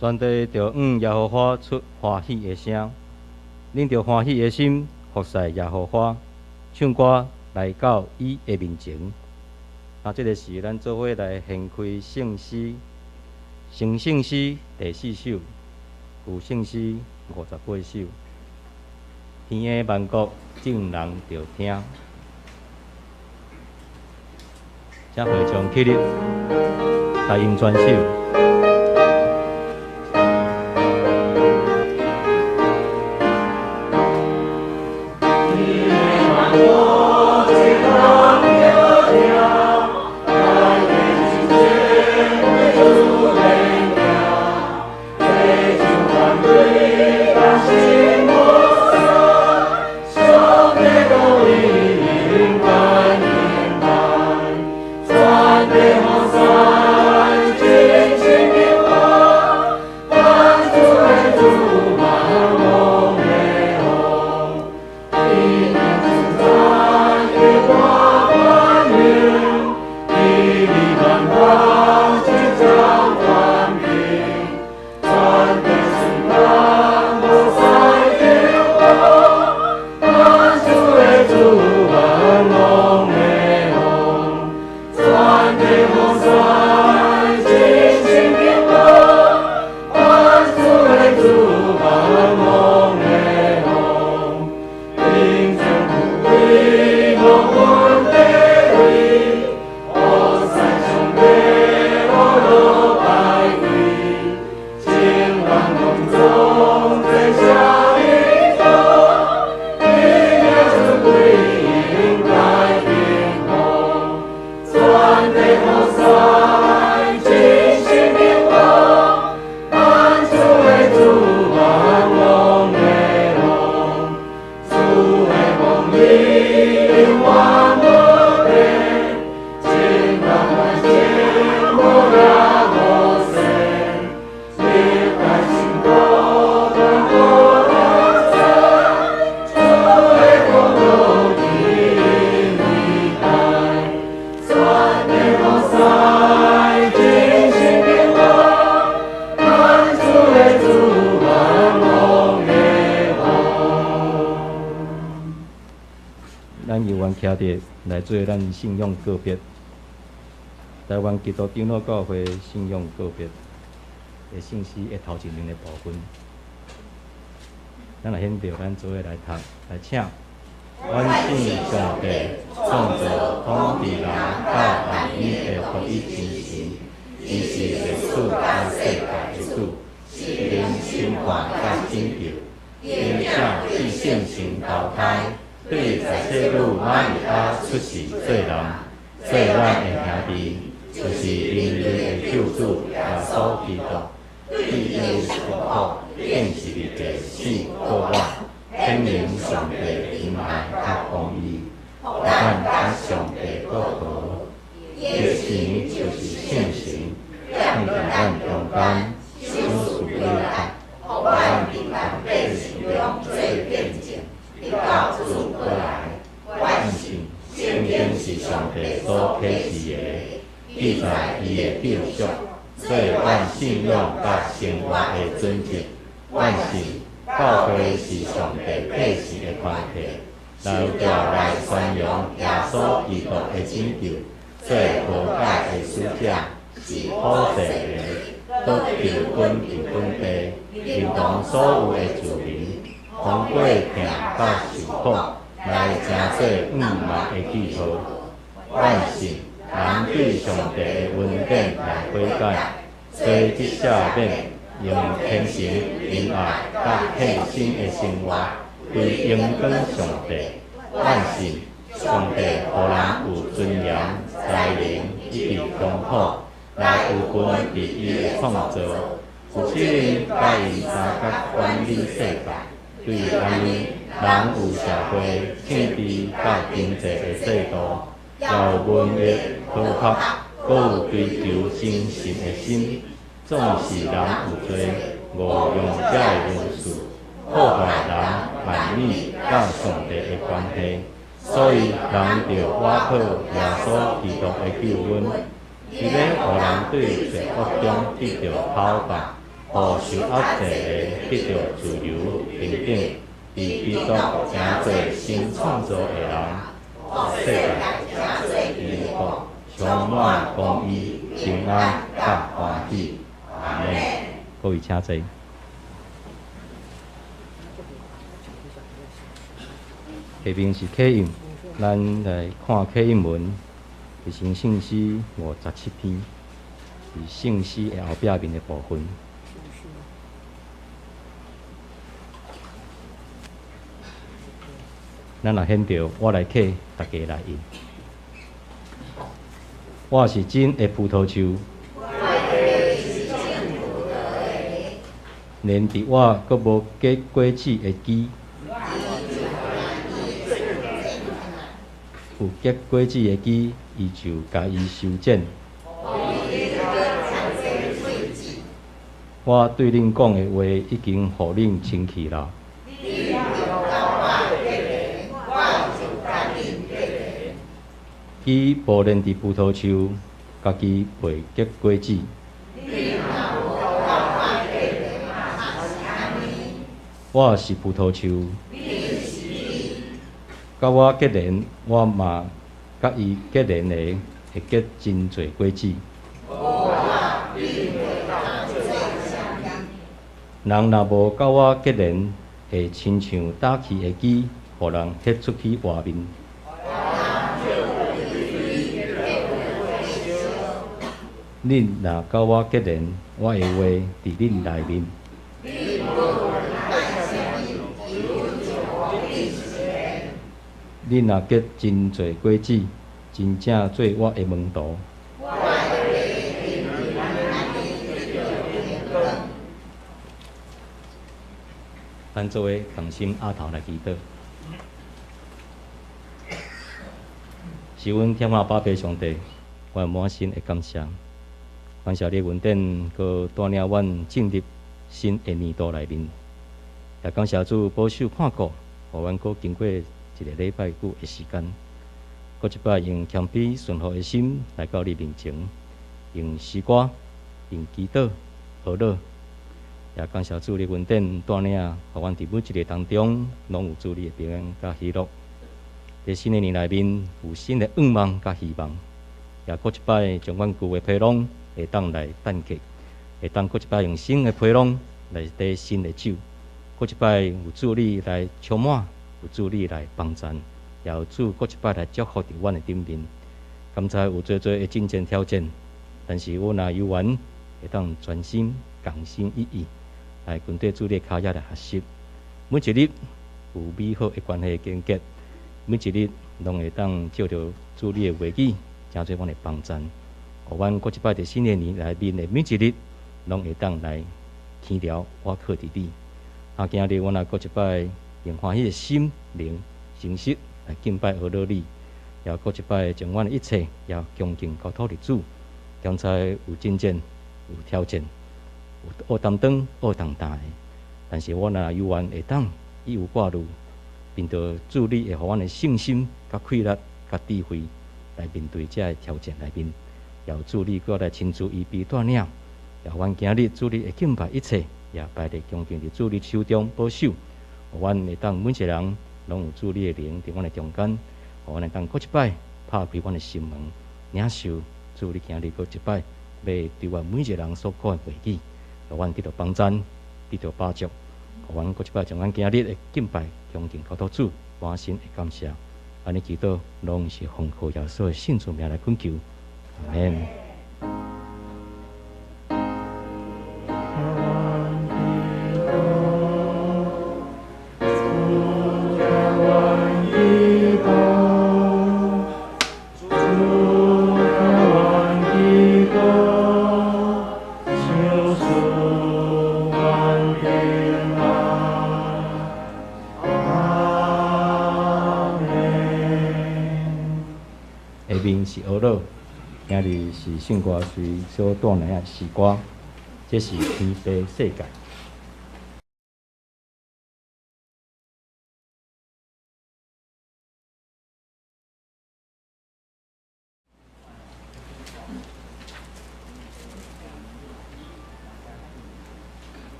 全地著向耶和華出歡喜的聲，恁著歡喜的心服侍耶和華，唱歌來到伊的面前。啊，這个時咱做伙來掀開聖詩，成聖詩第四首，舊聖詩58首。天的萬國眾人著聽，請會眾起立，大應全首。咱猶原徛佇來做咱信仰告別，台灣基督長老教會信仰告別的聖詩的頭前面的部分，咱來獻著咱做伙來讀來請。阮信上帝創造統治人佮暗暝的獨一真神，伊是歷史佮世界的主，是能審判佮拯救。並且對聖神投胎，對在世女瑪利亞出世做人，做咱的兄弟，就是人類的救主耶穌基督。對伊的受苦，釘十字架死復活，顯明上帝仁愛佮公義，予咱佮上帝閣和。伊的神就是聖神，藏佇咱中間，賞賜禮物，予咱佇萬百姓中做見證，直到主閣來。阮信聖經是上帝所啟示的，記載伊的救贖，做阮信仰佮生活的準則。阮信教會是上帝啟示的團體，留著來宣揚耶穌基督的拯救，做和解的使者，是普世的，得救本伫本地，認同所有的子民，通過疼佮受苦，來成做向望的記號。阮信人對上帝的恩典來悔改，罪得赦免，用虔誠、仁愛佮獻身的生活，歸榮光上帝。阮信上帝予人有尊嚴、才能以及痛苦，來有份佇伊的創造，有責任佮伊相佮管理世界。對按呢，人有社會、政治佮經濟的制度，也有文藝、科學，閣有追求精神的心。總是人有濟誤用這个恩賜，破壞人萬米佮上帝的關係，所以人著倚靠耶穌基督的救恩，伊欲予人對罪惡中得著討放，予受壓制的得著自由平等，佇基督成做新創造的人，予世界成做伊的國，充滿公義、平安佮歡喜。阿們。各位請坐。下面是啟應，咱來看啟應文，是聖詩57篇，是聖詩的後壁面的部分。咱若現著，我來啟，大家來應。我是真的葡萄樹，連佇我閣無結果子的枝，有結果子的枝，伊就共伊修剪。我對恁講的話已經予恁清氣啦。枝無連佇葡萄樹，家己袂結果子。我是葡萄樹，佮我結連，我嘛佮伊結連的，會結真濟果子。人若無佮我結連，會親像焦去的枝，予人彼出去外面。恁若佮我結連，我的話佇恁內面。恁若結真濟果子，真正做我的門徒。咱做伙同心阿頭來祈禱。是阮天父阿爸上帝，我滿心的感謝，感謝你恩典，閣帶領阮進入新的年度內面，也感謝主保守看顧，予阮閣經過一个禮拜久的時間，閣一擺用謙卑順服的心來到你面前，用詩歌、用祈禱、禱告，也感謝主你恩典帶領，予阮佇每一个當中，攏有主你的平安佮喜樂。佇新的年內面，有新的願望佮希望，也閣一擺將阮舊的皮囊會當來擲過，會當閣一擺用新的皮囊來綴新的酒，閣一擺有主你來充滿，有主你來幫贊，也有主閣一擺來祝福佇阮的頂面。敢知有濟濟的爭戰挑戰，但是阮若猶原會當專心仝心一意來跟綴主你的跤跡來學習，每一日有美好的關係連結，每一日攏會當藉著主你的話語，成做阮的幫贊，予阮閣一擺佇新的年內面的每一日，攏會當來強調我靠佇你。啊，今日阮若閣一擺用歡喜的心靈誠實來敬拜阿羅你，也閣一擺將阮的一切也恭敬交託予主。剛才有爭戰，有挑戰，有烏擔當、烏當擔的，但是阮若猶原會當一無掛慮，憑著主你會予阮的信心、佮氣力、佮智慧來面對這个挑戰內面，也有主你閣來親自預備帶領，也予阮今日主你會敬拜一切，也擺佇恭敬佇主你手中保守，予阮會當每一个人攏有主你的靈佇阮的中間，予阮會當閣一擺拍開阮的心門，領受主你今日閣一擺欲對阮每一个人所講的話語，予阮得著幫贊，得著飽足，予阮閣一擺將阮今日的敬拜恭敬交託主，滿心的感謝。按呢祈禱，攏是奉靠耶穌的聖主名來懇求，阿們。下面是俄樂，今日是聖歌隨所帶來的詩歌，這是天父世界。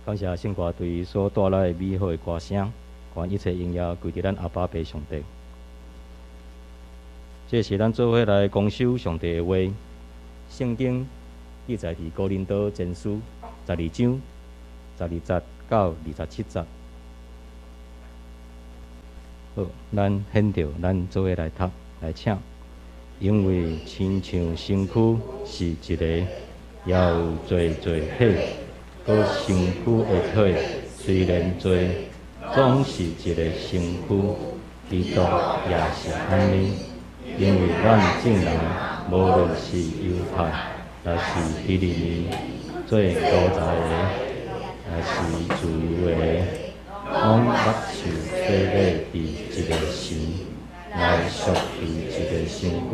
感謝聖歌隊所帶來美好的歌聲，願一切榮耀歸佇咱阿爸父上帝。這是咱做伙來公守上帝的話。聖經記載佇哥林多前書12章12節到27節。好，咱現著咱做伙來讀來請，因為親像身軀是一个，也有濟濟體。閣身軀的體雖然濟，總是一个身軀。基督也是按呢，因為咱眾人無論是猶太，抑是希利尼，做奴才的，抑是自由的，攏捌受洗禮佇一个神，來屬佇一个身軀，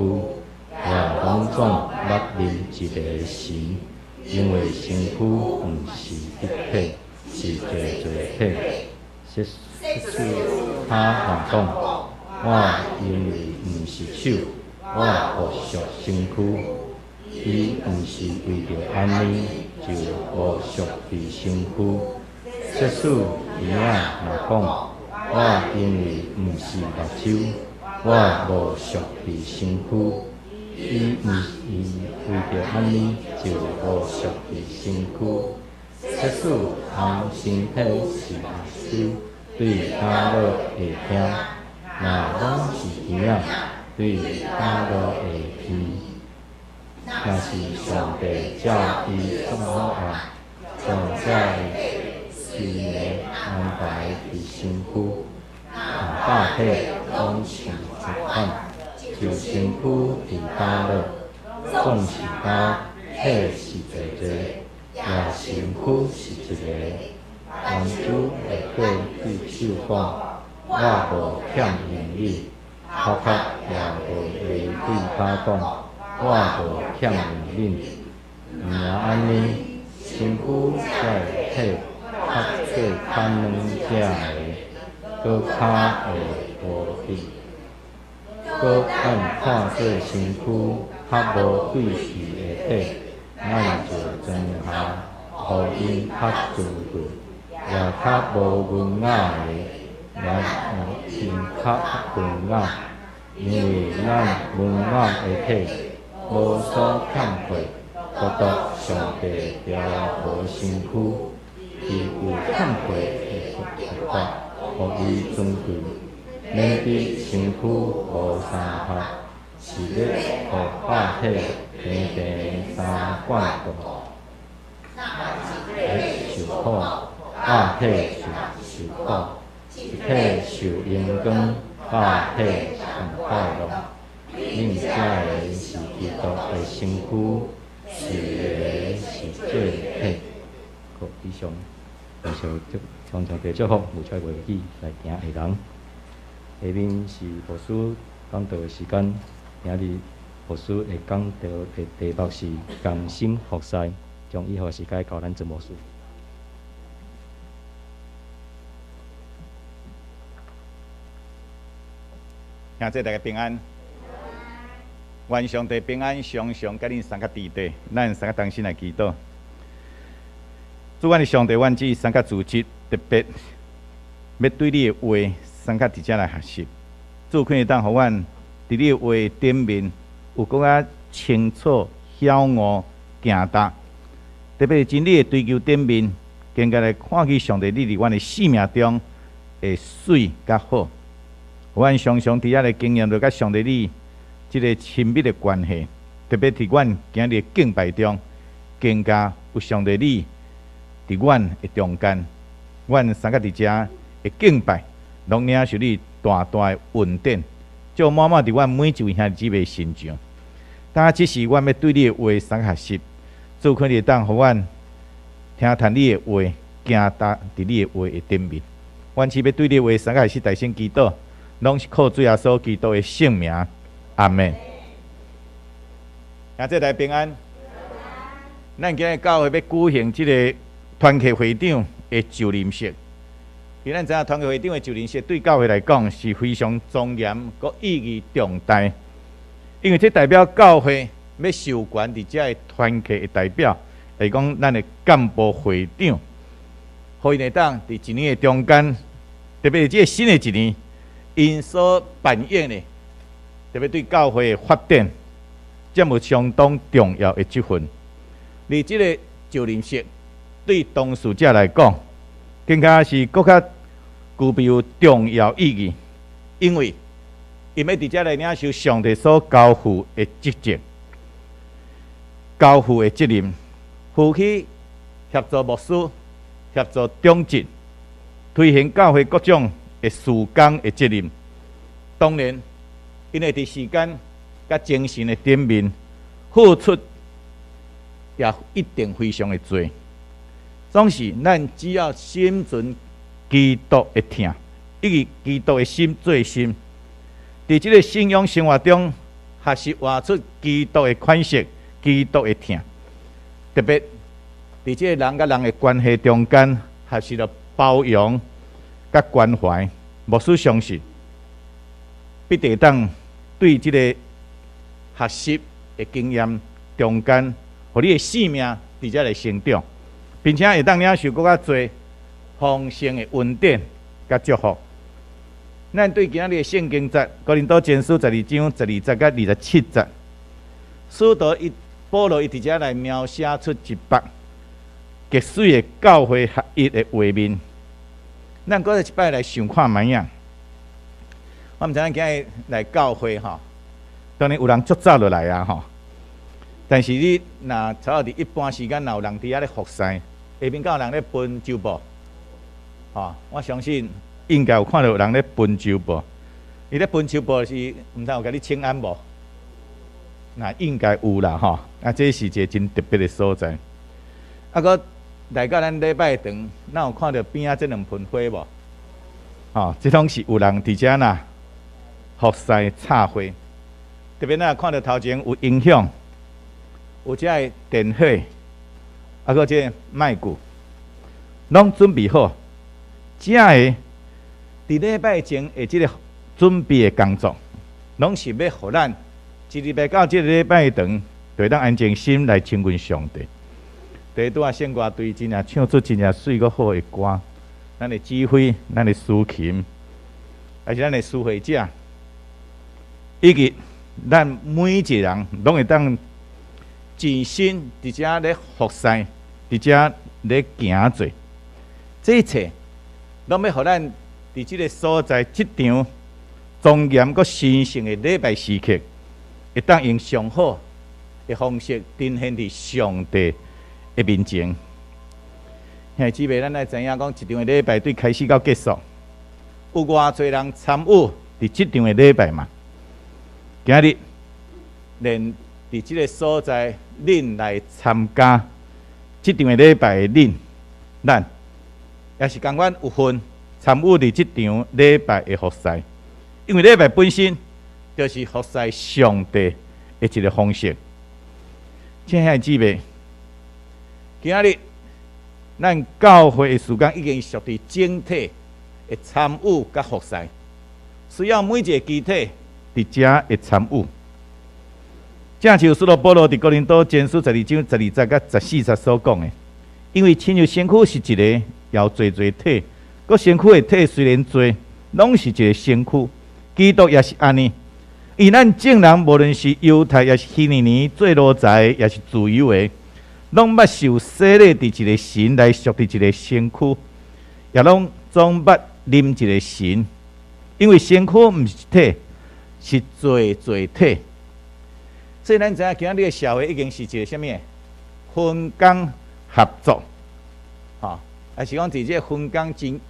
也攏總捌啉一个神。因為身軀毋是一體，是濟濟體。即使跤若講，我因為毋是手，我無屬身軀，伊毋是為著按呢就無屬佇身軀。即使耳仔若講，我因為毋是目睭，我無屬佇身軀，伊毋是為著按呢就無屬佇身軀。即使空身體是目睭，對跤落會聽，若攏是耳仔，對跤落會鼻。若是上帝照伊所愛，將這四个安排佇身軀，若百體攏像一款，就身軀佇跤落，總是跤體是濟濟，也身軀是一个。目睭會過對手講：我無欠用你。頭殼也無會對跤講：我無欠用恁。毋但按呢，身軀才會體較做較軟隻的，閣較會無力。閣咱看做身軀較無貴氣的體，咱就裝下，予𪜶較尊貴；也較無文雅的，也予𪜶較文雅。因為咱文雅的體無所欠缺，獨獨上帝調和身軀，佇有欠缺的福予伊尊貴，免得身軀無相合，是咧予百體平平相貫斷。受苦，百體受苦；一體受榮光，百體上快樂。恁這个是基督的身軀，四个是這體。好，以上，感謝上帝祝福，有這話語來行的人。下面是牧師講道的時間，今日牧師會講道的題目是同心服侍，將以後時間交咱曾牧師。兄弟大家平安，願上帝平安常常佮恁三个弟弟，咱三个同心來祈禱。主，阮的上帝，阮只三個組織特別欲對你的話，三個佇遮來學習。主，可會當予阮佇你的話頂面有閣較清楚曉悟行達，特別是真理的追求頂面，更加來看見上帝你佇阮的生命中的媠佮好。阮常常佇遐來經驗著佮上帝你這个親密的關係，特別佇阮今日的敬拜中，更加有上帝你佇阮的中間，阮三個佇遮的敬拜，攏領受你大大的恩典，就滿滿佇阮每一位兄弟姊妹身上。當這時，阮欲對你的話送學習，主看你會當予阮聽聽你的話，行踏佇你的話的頂面。阮是欲對你的話送學習，大聲祈禱，攏是靠主耶穌基督的聖名，阿門。兄弟大家平安。咱今日教會欲舉行這个團契會長的就任式。其實咱知影團契會長的就任式對教會來講是非常莊嚴、閣意義重大，因為這代表教會欲授權佇遮个團契的代表，來講咱的幹部會長，予𪜶會當佇一年的中間，特別是這个新的一年，𪜶所扮演的，特別對教會的發展，佔有相當重要的職份。而這个就任式對當事者來講，更加是閣較具備有重要意義，因為𪜶欲佇遮來領受上帝所交付的職責、交付的責任，負起協助牧師、協助長執推行教會各種的事工的責任。當然，𪜶會佇時間佮精神的頂面付出，也一定非常的濟。總是咱只要心存基督的疼，以及基督的心做心，佇這个信仰生活中，學習活出基督的款式、基督的疼。特別佇這个人佮人的關係中間，學習著包容佮關懷。牧師相信，必定會當對這个學習的經驗中間，予你的生命佇遮來成長，並且會當領受閣較濟豐盛的恩典佮祝福。咱對今仔日的聖經節，哥林多前書十二章十二節佮27節，使徒伊保羅伊佇遮來描寫出一幅極媠的教會合一的畫面。咱閣再一擺來想看覓仔。我毋知影今日來教會吼，當然有人足早就來啊吼。但是你若差不多佇一般時間，若有人佇遐咧服侍，下面敢有人咧分周報？吼，我相信應該有看著有人咧分周報。伊咧分周報時，毋知有共你請安無？那應該有啦吼。啊，這是一个真特別的所在。啊，閣來到咱禮拜堂，咱有看著邊仔這兩盆花無？吼，這攏是有人佇遮呐服侍插花。特別咱看著頭前有音響，有這个電火，啊，閣這个麥具，攏準備好。遮个佇禮拜前的這个準備的工作，攏是欲予咱一禮拜到這个禮拜堂，就會當安靜心來親近上帝。第拄仔聖歌隊真正唱出真正媠閣好的歌，咱的指揮，咱的司琴，還是咱的司會者，以及咱每一个人，攏會當盡心佇遮咧服侍，佇遮咧行做，這一切攏欲予咱佇這个所在，這場莊嚴閣神聖的禮拜時刻，會當用上好的方式呈現佇上帝的面前。兄弟姊妹，咱愛知影講，一場的禮拜對開始到結束，有偌濟人參與佇這場的禮拜嘛？今日連佇這个所在，恁來參加這場的禮拜的恁，咱也是仝款有份參與佇這場禮拜的服侍，因為禮拜本身就是服侍上帝的一个方式。親愛的姊妹，今仔日咱教會的事工已經屬佇整體的參與佮服侍，需要每一个肢體佇遮的參與。正像使徒保羅佇哥林多前書十二章十二節佮14節所講的，因為親像身軀是一個，也有濟濟體，閣身軀的體雖然濟，攏是一个身軀。基督也是按呢，伊咱眾人無論是猶太，抑是希利尼，做奴才，抑是自由的，攏捌受洗禮佇一个神來屬佇一个身軀，也攏總捌啉一个神，因為身軀毋是一體，是濟濟體。所以咱知影今仔日的社會已經是一个啥物？分工合作，吼，抑是講佇這个分工真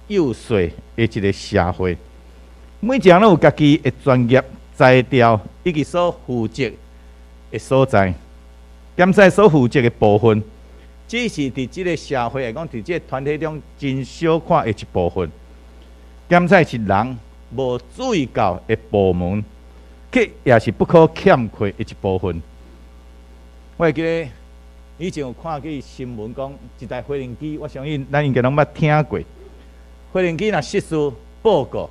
幼細的一个社會，每一个人攏有家己的專業才調以及所負責的所在，檢採所負責的部分，只是佇這个社會來講，佇這个團體中真小看的一部分。檢採是人無注意到的部門，卻也是不可欠缺的一部分。我會記得以前有看過新聞講，一台飛行機，我相信咱應該攏捌聽過。飛行機若失事報告，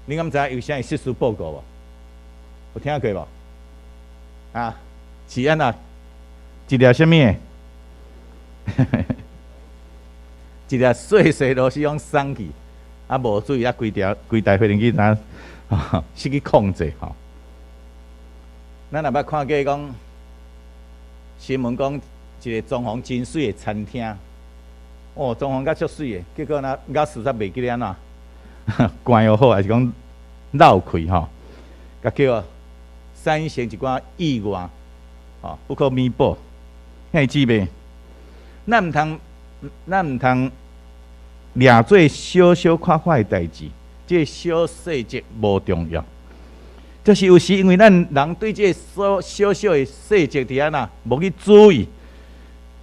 你敢知影有啥會失事報告無？有聽過無？啊，是按怎？一粒啥物？一粒細細螺絲予鬆去，啊無注意啊，規條規台飛行機若失去控制吼。咱若捌看過講新聞講一個裝潢真媠的餐廳，哦，裝潢甲足媠的，結果若鑰匙才袂記得按怎關予好，還是講漏開吼，共叫產生一寡意外，吼，不可彌補。兄弟姊妹，咱毋通掠做小小塊塊的代誌，這個小細節無重要。就是有時因為咱人對這個小小小的細節佇按怎無去注意，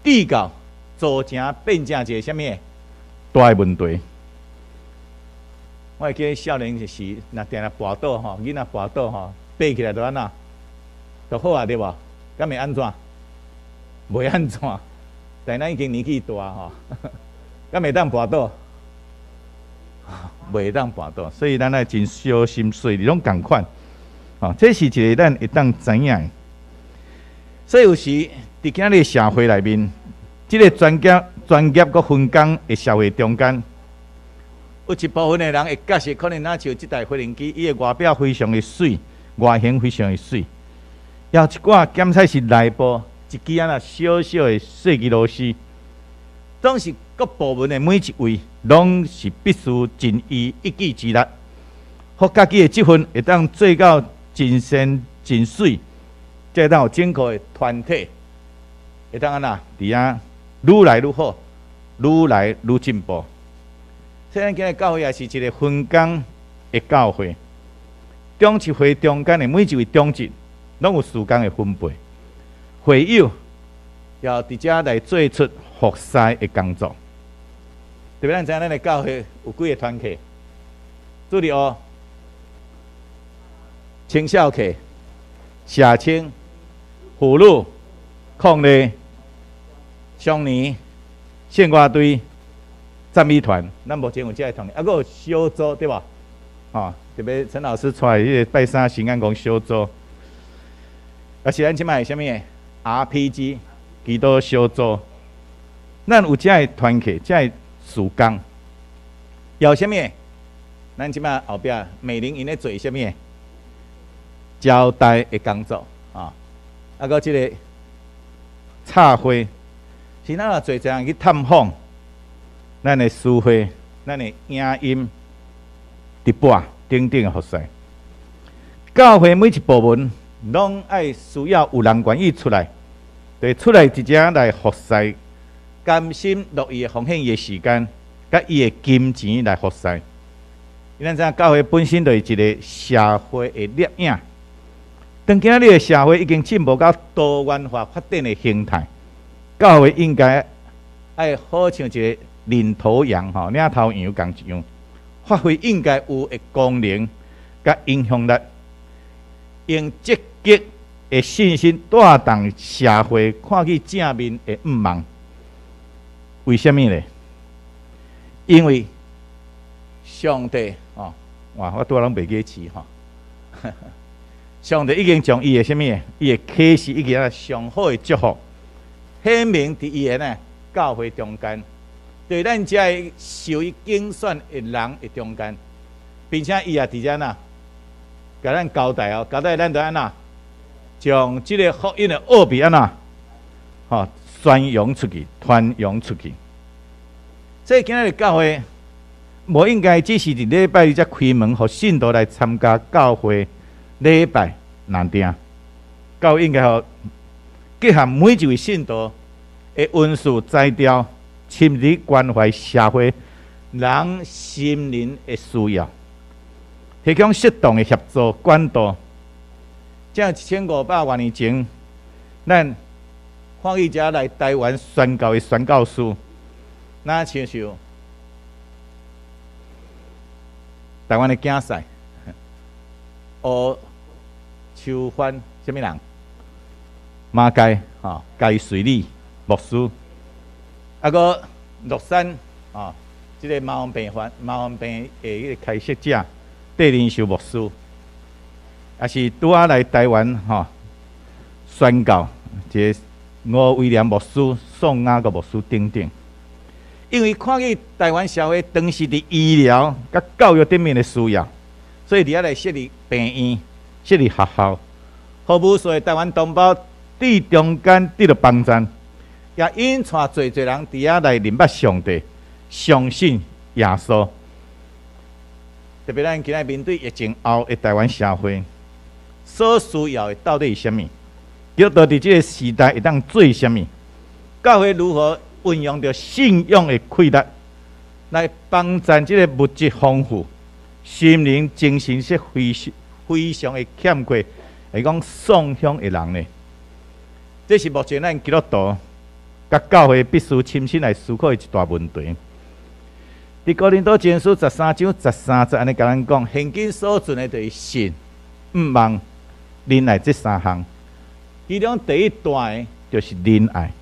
直到造成變成一個啥物大的問題。我會記得少年時，若定定跋倒吼，囡仔跋倒吼，爬起來就按怎，就好啊，對無？敢會按怎？袂按怎？但咱已經年紀大吼，敢會當跋倒？袂當跋倒，所以咱愛真小心細膩，攏仝款。吼，這是一个咱會當知影的。所以有時佇今仔日社會內面，這个專業閣分工的社會中間，有一部分的人會角色可能若像這台飛行機，伊的外表非常的媠，外形非常的媠，也有一寡檢採是內部一支按呢小小的細支螺絲，總是各部門的每一位，攏是必須盡伊一己之力，予家己的職份會當做到盡善盡媠，才會當有整個的團體會當按怎佇遐愈來愈好，愈來愈進步。所以咱今日教會也是一個分工的教會，長執會中間的每一位長執，攏有時間的分配。會友要佇遮來做出服侍的工作。特別咱知影咱的教會有幾个團契，主日學、青少契、社青、婦女、抗日、少年、聖歌隊、讚美團，咱目前有這个團契，啊，閣有小組對無？吼，特別陳老師帶彼个拜三神安宮小組，啊是咱這擺啥物 RPG 祈禱小組，咱有這个團契，這个事工，有啥物？咱這擺後壁美玲𪜶咧做啥物？招待的工作啊，啊，閣這个插花，是咱若濟人去探訪，咱的書會、咱的影音、直播等等的服侍。教會每一部門攏愛需要有人願意出來，對出來佇遮來服侍，甘心樂意奉獻伊的時間，佮伊的金錢來服侍。咱知影教會本身就是一个社會的縮影。當今仔日的社會已經進步到多元化發展的形態，教會應該愛好像一个領頭羊吼，領頭羊仝一樣，發揮應該有的功能佮影響力，用積極的信心帶動社會看見正面的向望。為啥物呢？因為上帝哦，哇！我拄仔攏袂記詞吼。上帝已經將伊的啥物？伊的啟示以及啊上好的祝福，顯明佇伊的呢教會中間，對咱這个受伊揀選的人的中間，並且伊也佇遮呐，共咱交代哦，交代咱著按怎，將這个福音的奧秘按怎，吼宣揚出去，傳揚出去。所以今仔日教會，無應該只是佇禮拜日才開門，予信徒來參加教會禮拜爾定。教會應該予結合每一位信徒的恩賜才調，親自關懷社會人心靈的需要，提供適當的協助管道。這1500外年前，咱看見遮來台灣宣教的宣教師，若親像台灣的囝婿胡秋帆，啥物人？馬偕吼，偕瑞理牧師，啊，閣樂山吼，這个麻風病患、麻風病的彼个開釋者戴仁秀牧師，也是拄仔來台灣吼宣教，這个吳威廉牧師、宋雅各牧師等等。因為看見台灣社會當時佇醫療佮教育頂面的需要，所以佇遐來設立病院、設立學校，予無數的台灣同胞佇中間得著幫贊，也引帶濟濟人佇遐來認捌上帝、相信耶穌。特別咱今仔面對疫情後的台灣社會，所需要的到底是啥物？基督徒佇這个時代會當做啥物？教會如何運用著信仰的氣力，來幫贊這个物質豐富、心靈精神是非常非常的欠缺，會講喪鄉的人呢？這是目前咱基督徒佮教會必須深深來思考的一大問題。佇哥林多前書13章13節，按呢共咱講，現今所存的就是信、向望、忍耐這三項，其中第一大的就是忍耐。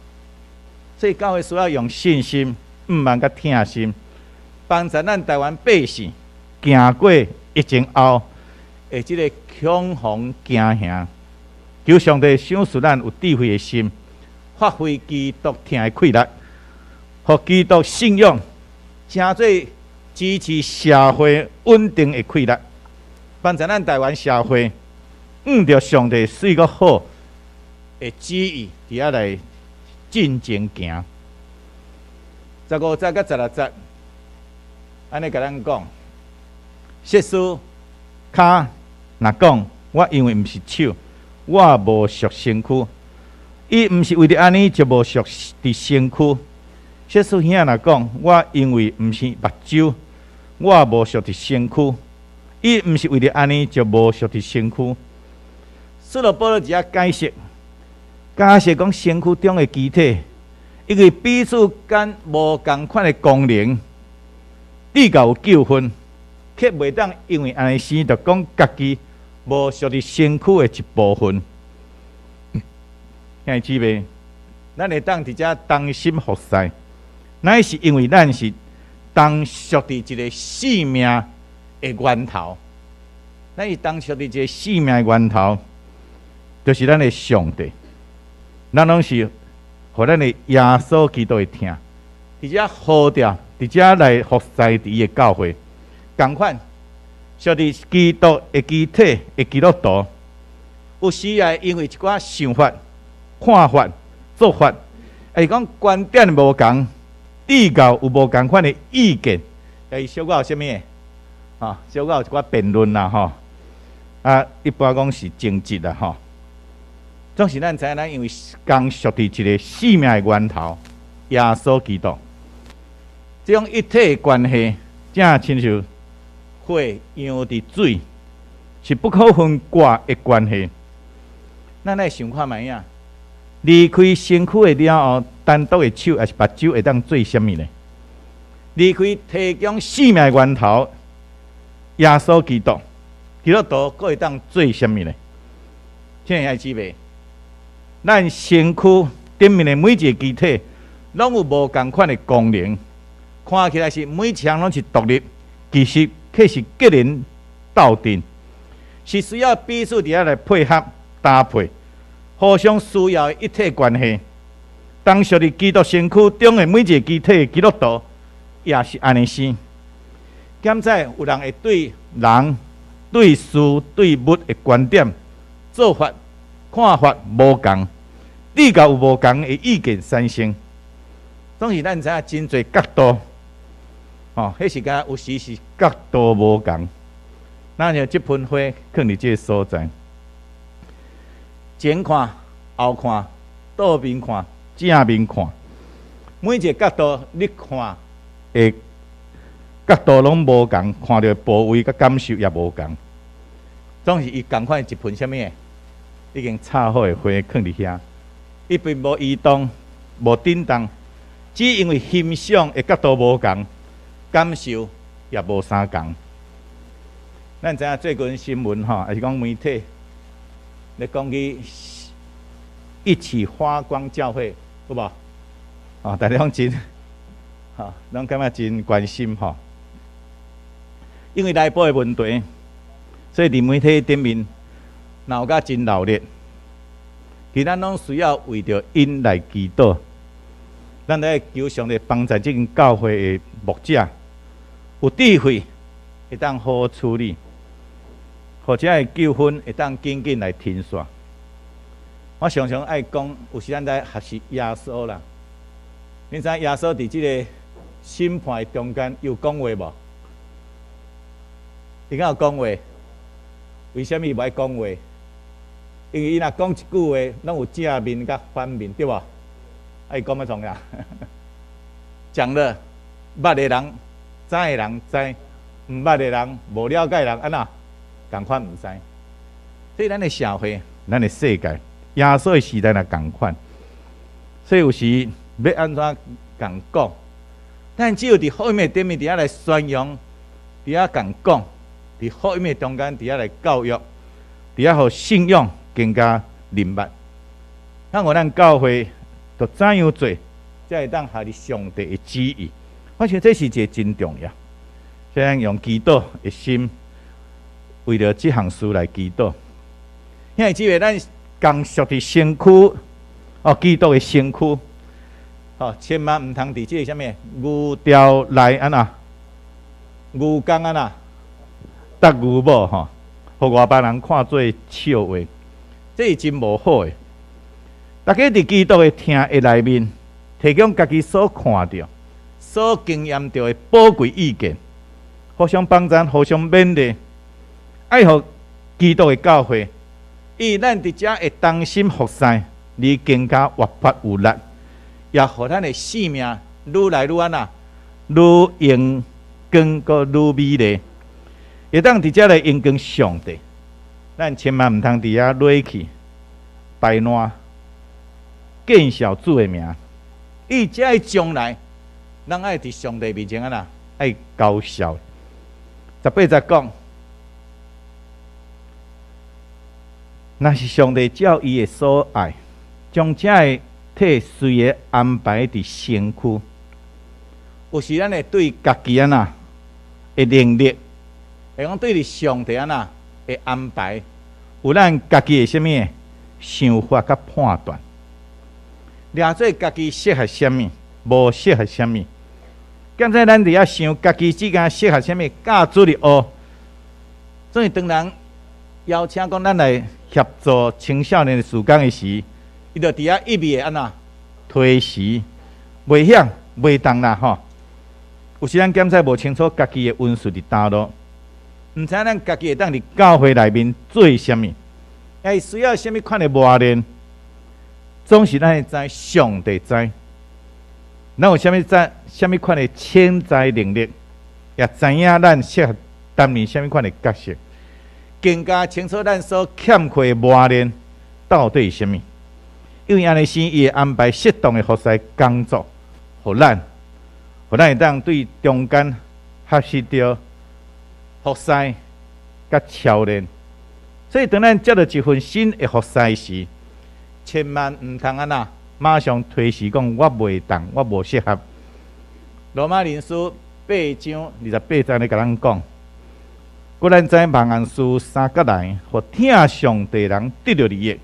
所以教會需要用信心、向望佮疼心，幫助咱台灣百姓行過疫情後的這个恐慌驚嚇。求上帝賞賜咱有智慧的心，發揮基督疼的氣力，予基督信仰成做支持社會穩定的氣力，幫助咱台灣社會按著上帝媠閣好的旨意，佇遐來進前行。15節佮16節，按呢共咱講，設使跤若講，我因為毋是手，我無屬身軀，伊毋是為著按呢就無屬佇身軀。設使耳若講，我因為毋是目睭，我無屬佇身軀，伊毋是為著按呢就無屬佇身軀。使徒保羅佇遮解釋，假設講身軀中的肢體，因為彼此間無仝款的功能，至到有糾紛，卻袂當因為按呢生就講家己無屬佇身軀的一部分。兄弟姊妹，咱會當佇遮同心服侍，乃是因為咱是同屬佇一个生命的源頭。咱是同屬佇一个生命的源頭，就是咱的上帝。咱攏是予咱的耶穌基督的疼，佇遮呼召，佇遮來服侍佇伊的教會，仝款屬佇基督的肢體的基督徒，有時也因為一寡想法、看法、做法，抑是講觀點無仝，至到有無仝款的意見，伊小可有啥物的？吼，小可有一寡辯論啦，吼。啊，一般講是爭執啦，吼。總是咱知影，咱因為仝屬佇一个生命的源頭，耶穌基督，這種一體的關係，正親像火溶佇水，是不可分割的關係。咱來想看覓仔？離開身軀的了後，單獨的手抑是目睭會當做啥物呢？離開提供生命的源頭，耶穌基督，基督徒閣會當做啥物呢？親愛的姊妹，咱身軀頂面的每一个肢體，攏有無仝款的功能，看起來是每一項攏是獨立，其實卻是結連鬥陣，是需要彼此佇遐來配合搭配，互相需要的一體關係。當屬佇基督身軀中的每一个肢體基督徒，也是按呢生。敢知有人會對人、對事、對物的觀點、做法、看法無仝，至到有無仝的意見產生。總是咱知影真濟角度，吼，彼時間有時是角度無仝。咱像這盆花囥佇這个所在，前看、後看、倒面看、正面看，每一个角度你看會角度攏無仝，看著部位佮感受也無仝，總是伊仝款一盆啥物的，已經插好的花囥佇遐，伊並無移動，無振動，只因為欣賞的角度無仝，感受也無相仝。咱知影最近新聞吼，抑是講媒體咧講起一起發光教會，有無？哦，大家攏真，吼，攏感覺真關心吼。因為內部的問題，所以佇媒體頂面鬧甲真鬧熱。其實咱攏需要為著𪜶來祈禱，咱來求上帝幫助這間教會的牧者有智慧，會當好好處理，予遮的糾紛會當緊緊來停煞。我常常愛講，有時咱來學習耶穌啦。你知影耶穌佇這个審判的中間有講話無？伊敢有講話？為啥物無愛講話？因為伊若講一句話，攏有正面佮反面，對無？啊，伊講欲創啥？講了，捌的人、知的人知，毋捌的人、無了解的人按怎？仝款毋知。所以咱的社會、咱的世界，耶穌的時代若仝款，所以有時欲按怎共講，咱只有佇福音的頂面佇遐來宣揚，佇遐共講，佇福音的中間佇遐來教育，佇遐予信仰更加濃密。咱予咱教會就怎樣做，才會當合佇上帝的旨意？我想這是一个真重要。所以咱用祈禱的心，為著這項事來祈禱。兄弟姊妹，咱仝屬佇身軀，哦，基督的身軀，哦，千萬毋通佇這个啥物牛牢內按怎？牛犅按怎？搭牛某吼，予外邦人看做笑話，這是真無好的。大家佇基督的疼的內面，提供家己所看著、所經驗著的寶貴意見，互相幫贊，互相勉勵，愛予基督的教會，以咱佇遮會同心服侍，而更加活潑有力，也予咱的生命愈來愈按怎，愈榮光，閣愈美麗，會當佇遮來榮光上帝。咱千萬毋通佇遐落去排爛，見笑主的名。伊才會將來，咱愛佇上帝面前按怎，愛交數。18節講，若是上帝照伊的所愛，將這个體隨的安排佇身軀，有時咱會對家己按怎的能力，會講對佇上帝按怎的安排，有咱家己的啥物想法佮判斷，掠做家己適合啥物，無適合啥物。剛才咱佇遐想家己之間適合啥物，教主日學，所以當人邀請講咱來協助青少年的事工的時，伊就佇遐一味的按怎推辭，袂曉袂當啦吼。有時咱檢查無清楚家己的恩賜佇佗落，毋知咱家己會當佇教會內面做啥物，會需要啥物款的磨練，總是咱會知，上帝知。咱有啥物知，啥物款的潛在能力，也知影咱適合擔任啥物款的角色，更加清楚咱所欠缺的磨練到底是啥物。因為按呢時，伊會安排適當的服侍工作，予咱，予咱會當對中間學習著服侍佮操練。所以，當咱接著一份新的服侍時，千萬毋通按怎，馬上推辭講我袂當，我無適合。羅馬人書八章二十八節咧共咱講，閣咱知萬樣事相佮來，予疼上帝人得著利益，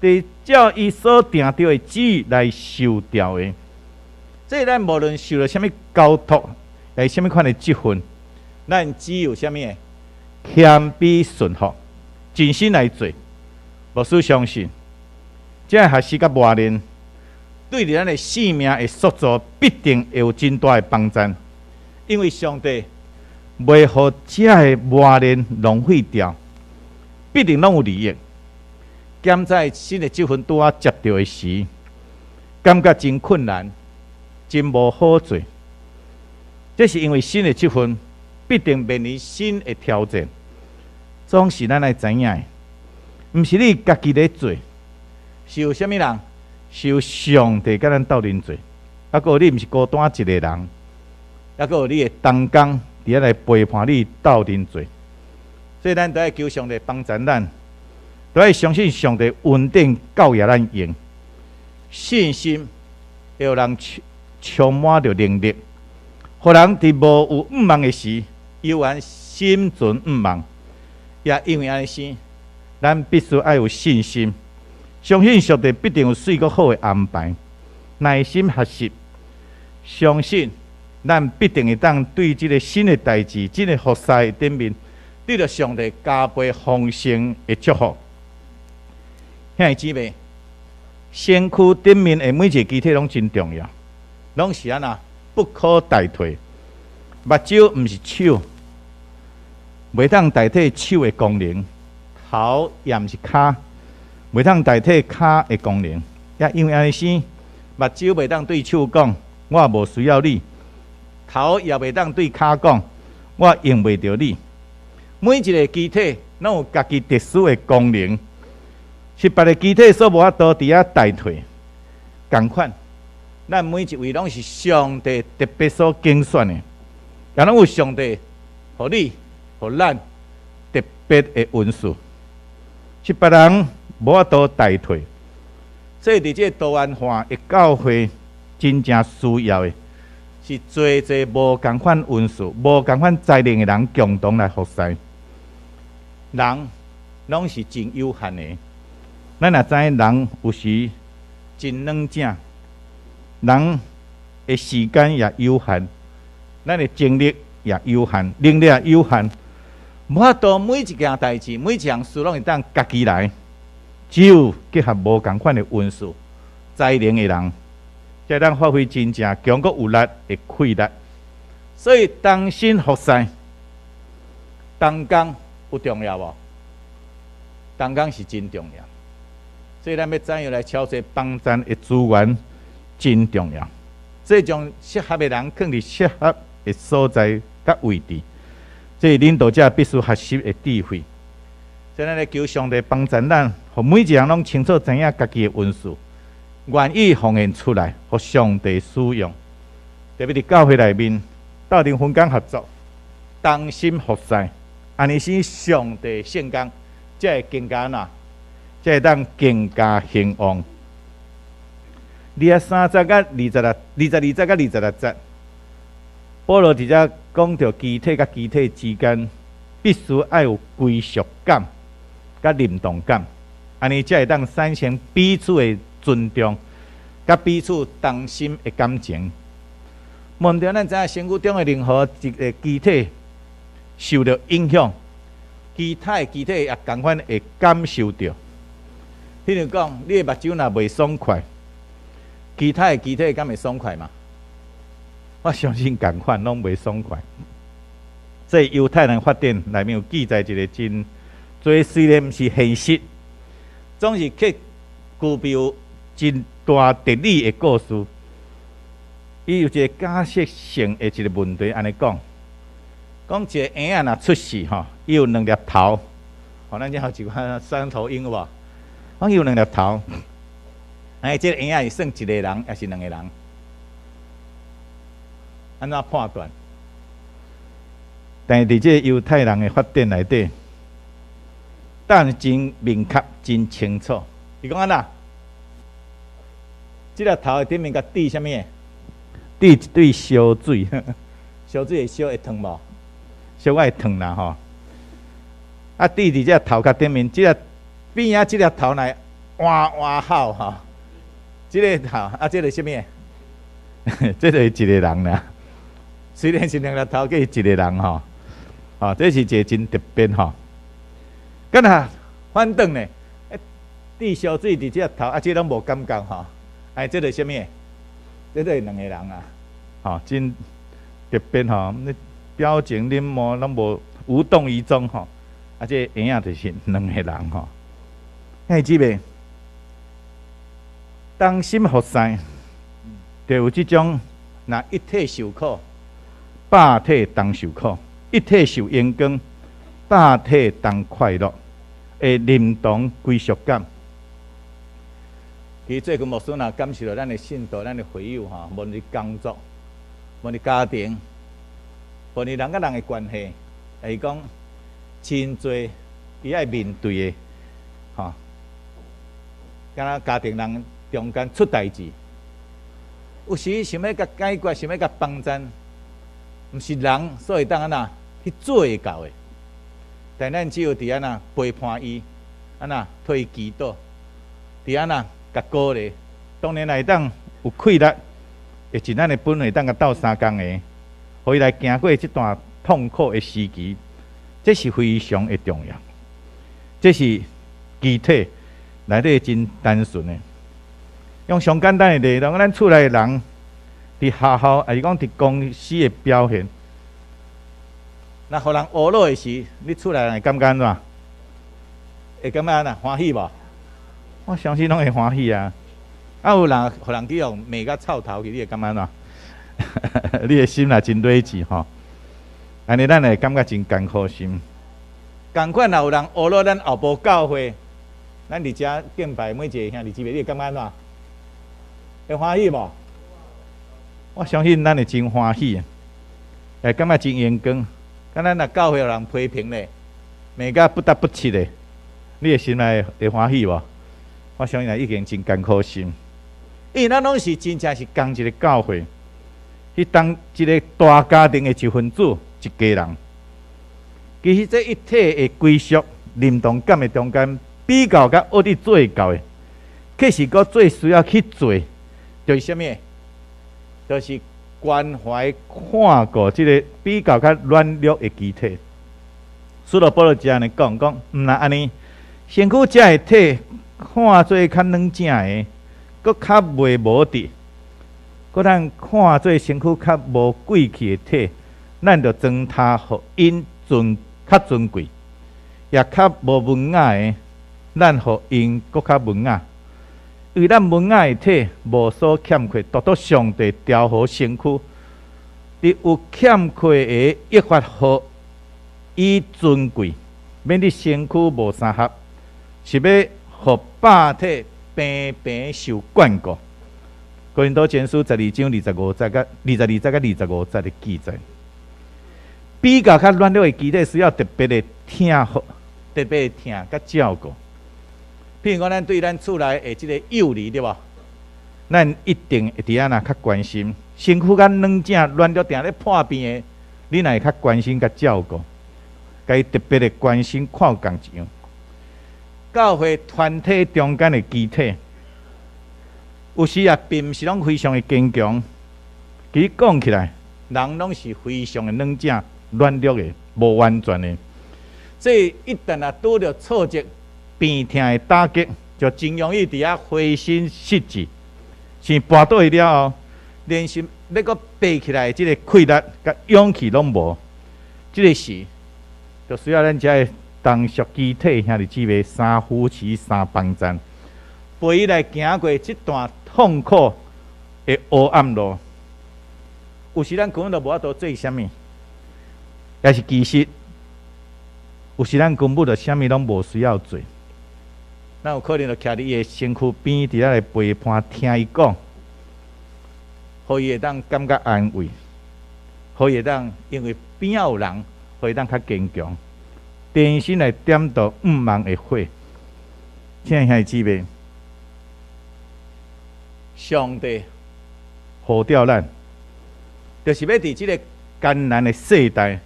佇照伊所定著的旨意來受召的。所以咱無論受著啥物交託，抑是啥物款的職分，咱只有啥物的謙卑順服，盡心來做。牧師相信，這个學習佮磨練，對佇咱的生命的塑造，必定會有真大的幫助。因為上帝袂予這个磨練浪費掉，必定攏有利益。檢查新的職分拄仔接著的時，感覺真困難，真無好做。這是因為新的職分必定面臨新的挑戰，總是咱愛知影的，毋是你家己咧做，是有啥物人？是有上帝佮咱鬥陣做。啊，閣有你毋是孤單一个人，啊，閣有你的同工佇遐來陪伴你鬥陣做。所以咱都愛求上帝幫助咱，都愛相信上帝恩典夠予咱用，信心會予人充滿著能力，予人佇無有向望的時，猶原心存向望。也因為按呢生，咱必須愛有信心，相信上帝必定有媠閣好的安排，耐心學習，相信咱必定會當對這个新的代誌、這个服侍的頂面，得著上帝加倍豐盛的祝福。兄弟姊妹，身軀頂面的每一个肢體攏真重要，攏是按怎不可代替。目睭毋是手，袂當代替手的功能；頭也毋是跤，袂當代替跤的功能。也因為按呢生，目睭袂當對手講，我無需要你；頭也袂當對跤講，我用袂著你。每一个肢體攏有家己特殊的功能，是別个肢體所無法度佇遐代替。仝款，咱每一位攏是上帝特別所揀選的，也攏有上帝予你、予咱特別的恩賜，是別人無法度代替。所以佇這个多元化的教會，真正需要的是濟濟無仝款恩賜、無仝款才能的人共同來服侍。人攏是真有限的，咱若知人有時真軟正，人的時間也有限，咱的精力也有限，能力也有限，無法度每一件代誌、每一項事攏會當家己來。只有結合無仝款的恩賜、才能的人，才當發揮真正強閣有力的氣力。所以同心服侍，同工有重要無？同工是真重要。所以咱欲怎樣來操作幫贊的資源，真重要。所以將適合的人放佇適合的所在佮位置，這是領導者必須學習的智慧。所以咱來求上帝幫助咱，予每一个人攏清楚知影家己的恩賜，願意奉獻出來，予上帝使用。特別佇教會內面，鬥陣分工合作，同心服侍，按呢生上帝聖工，才會更加哪，才會當更加興旺。23節佮26，22節佮26節，保羅佇遮講著肢體佮肢體之間必須愛有歸屬感。佮認同感，按呢才會當產生彼此的尊重，佮彼此同心的感情。無毋著咱知影身軀中的任何一个肢體受著影響，其他的肢體也仝款會感受著。譬如講，你的目睭若袂爽快，其他的肢體敢會爽快嗎？我相信仝款攏袂爽快。這猶太人法典內面有記載一个真。這雖然毋是現實，總是卻具備真大哲理的故事。伊有一个假設性的一个問題，按呢講，講一个嬰仔若出世吼，伊有兩粒頭，吼，咱遮有一款三頭鷹有無？講伊有兩粒頭，哎，這个嬰仔是算一個人，抑是兩個人？按怎判斷？但是佇這个猶太人的法典內底，答案真明確、真清楚。伊講按怎？這粒頭的頂面共滴啥物？滴一對燒水，燒水會燒會燙無？燒會燙啦吼。啊，滴佇這粒頭殼頂面，這粒邊仔這粒頭來哇哇哭吼。這个頭啊，這個啥物？這個是一個人啦。雖然是兩粒頭，閣是一個人吼。哦，這是一个真特別吼。敢若反轉呢？滴燒水佇這粒頭，啊，這攏無感覺吼。哎，這个啥物？這个是兩個人啊。吼，真特別吼。你表情冷漠，攏無無動於衷吼。啊，這嬰仔就是兩個人吼。兄姊妹，同心服侍，就有這種，若一體受苦，百體同受苦，一體受榮光，百體同快樂，的認同歸屬感。其實最近牧師若感受著咱的信徒、咱的會友吼，無論是工作，無論是家庭，無論是人佮人的關係，會講真濟伊愛面對的，吼，敢若家庭人中間出代誌，有時想欲共解決，想欲共幫贊，毋是人所會當按怎去做會到的。但咱只有佇按怎陪伴伊，按怎替伊祈禱，佇按怎共鼓勵。當然會當有氣力，會盡咱的本分，會當共鬥相共的，予伊來行過這段痛苦的時期，這是非常的重要。這是肢體內底真單純的，用上簡單的例，當咱厝內的人佇學校，抑是講佇公司的表現，若予人呵咾的時，你厝內人會感覺按怎？會感覺按怎？歡喜無？我相信攏會歡喜啊！啊，有人予人去予罵甲臭頭去，你會感覺按怎？你的心也真睿智吼。按呢，咱會感覺真艱苦心。仝款，若有人呵咾咱後部教會，咱佇遮敬拜每一个兄弟姊妹，你會感覺按怎？會歡喜無？我相信咱會真歡喜，會感覺真榮光。敢咱若教會有人批評咧，罵甲不得不切的，你的心內會歡喜無？我相信已經真艱苦心，因為咱攏是真正是仝一个教會，去當一个大家庭的一分子，一家人。其實這一體的歸屬、認同感的中間，比較佮學得做到的，其實閣最需要去做，就是啥物？就是關懷看顧這个比較較軟弱的肢體。使徒保羅就按呢講，講毋但按呢，身軀這个體看做較軟正的，閣較袂無佇；閣咱看做身軀較無貴氣的體，咱就裝他予𪜶尊較尊貴，也較無文雅的，咱予𪜶閣較文雅。因為咱文雅的體無所欠缺，獨獨上帝調和身軀，佇有欠缺的益發予伊尊貴，免得身軀無相合，是欲予百體平平受眷顧。哥林多前書12章25節佮22節佮25節的記載，比較較軟弱的肢體需要特別的疼，特別的疼佮照顧。譬如講，咱對咱厝內的這个幼兒，對無？咱一定會佇按怎較關心，身軀較軟正軟弱，定咧破病的，你若會較關心佮照顧，共伊特別的關心看有仝一樣。教會團體中間的肢體，有時也並毋是攏非常的堅強。其實講起來，人攏是非常的軟正、軟弱的、無完全的。所以一旦若拄著挫折、病痛的打擊，就真容易佇遐灰心失志，像跋倒去了後，連是欲閣爬起來的這个氣力佮勇氣攏無。這个時，就需要咱遮的同屬肢體兄弟姊妹相扶持、相幫贊，陪伊來行過這段痛苦的黑暗路。有時咱根本就無法度做啥物，也是其實有時咱根本就啥物攏無需要做。咱有可能就徛佇伊的身軀邊，佇遐來陪伴，聽伊講，予伊會當感覺安慰，予伊會當因為邊仔有人，予伊當較堅強，重新來點著向望的火。親愛兄弟姊妹，上帝呼召咱，就是欲佇這个艱難的世代，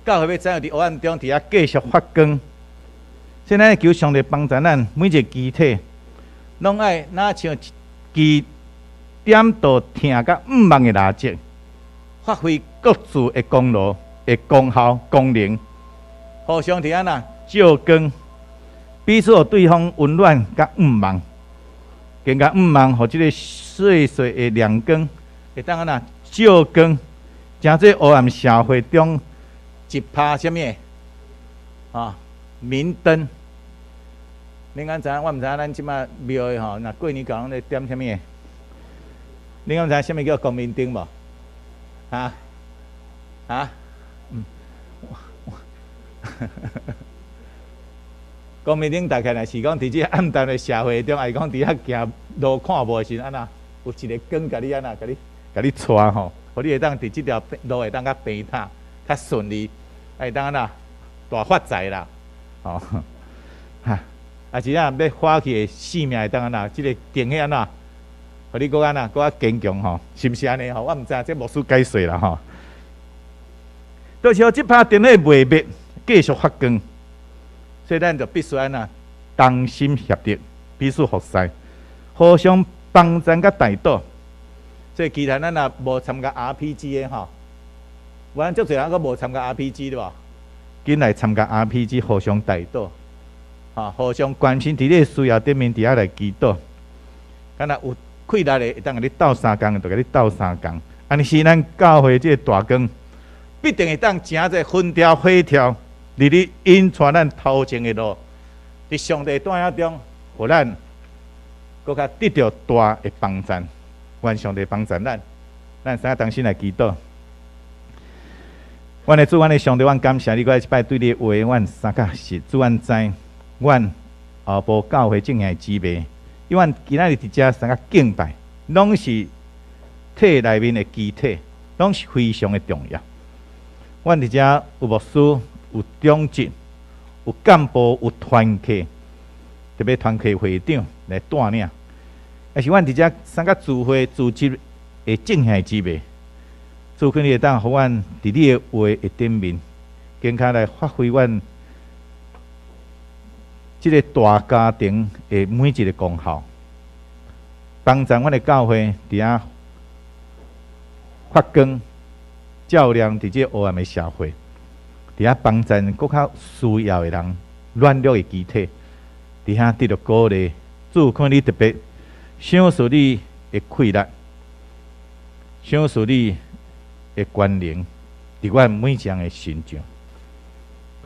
教會欲怎樣佇黑暗中佇遐繼續發光？現在求上帝幫助咱，每一个肢體，攏愛若像一支點著疼佮向望的蠟燭，發揮各自的功勞、的功效、功能，互相佇按怎照光，彼此予對方溫暖佮向望，更加向望，予這个細細的亮光，會當按怎照光，成做黑暗社會中一拍啥物？啊，明燈。恁敢知影？我毋知影咱這馬廟的吼，若過年到攏咧點啥物的？恁敢知影啥物叫光明燈無？啊？啊？光明頂大概若是講佇這暗淡的社會中，還是講佇遐行路看無的時陣，按怎有一個光共你按怎，共你帶吼，予你會當佇這條路會當較平坦、較順利，會當按怎大發財啦，吼！哈，啊是啊，欲發去的性命會當按怎，這个電彼按怎，予你閣按怎，閣較堅強吼，是毋是按呢吼？我毋知，這牧師解說啦吼。就是說，這拍燈火袂滅，繼續發光，所以咱就必須按怎同心協力，彼此服侍，互相幫贊佮代禱。所以其他咱若無參加 RPG 的吼，阮足濟人閣無參加 RPG 對無？緊來參加 RPG，互相代禱，吼，互相關心，佇你的需要頂面佇遐來祈禱。敢若有氣力的，會當共你鬥相共，就共你鬥相共。按呢時咱教會這個大光，必定會當成這個風調火調，日日引帶咱頭前的路，佇上帝帶領中，予咱閣較得著大的幫贊。願上帝幫贊咱，咱三个同心來祈禱。阮的主，阮的上帝，阮感謝你，閣來一擺對你的話，阮相較實。主，阮知，阮後埔教會眾兄弟姊妹，因為阮今仔日佇遮相較敬拜，攏是體內面的肢體，攏是非常的重要。阮佇遮有牧師、有長執、有幹部、有團契，特別團契會長來帶領。也是阮佇遮參加聚會組織的眾兄弟姊妹，主懇你會當予阮佇你的話的頂面，更較來發揮阮這个大家庭的每一个功效，幫助阮的教會佇遐發光，照亮佇這个黑暗的社會，佇遐幫助閣較需要的人，軟弱的肢體，佇遐得著鼓勵。主懇你特別賞賜你的氣力，賞賜你的權能，佇阮每一人的身上。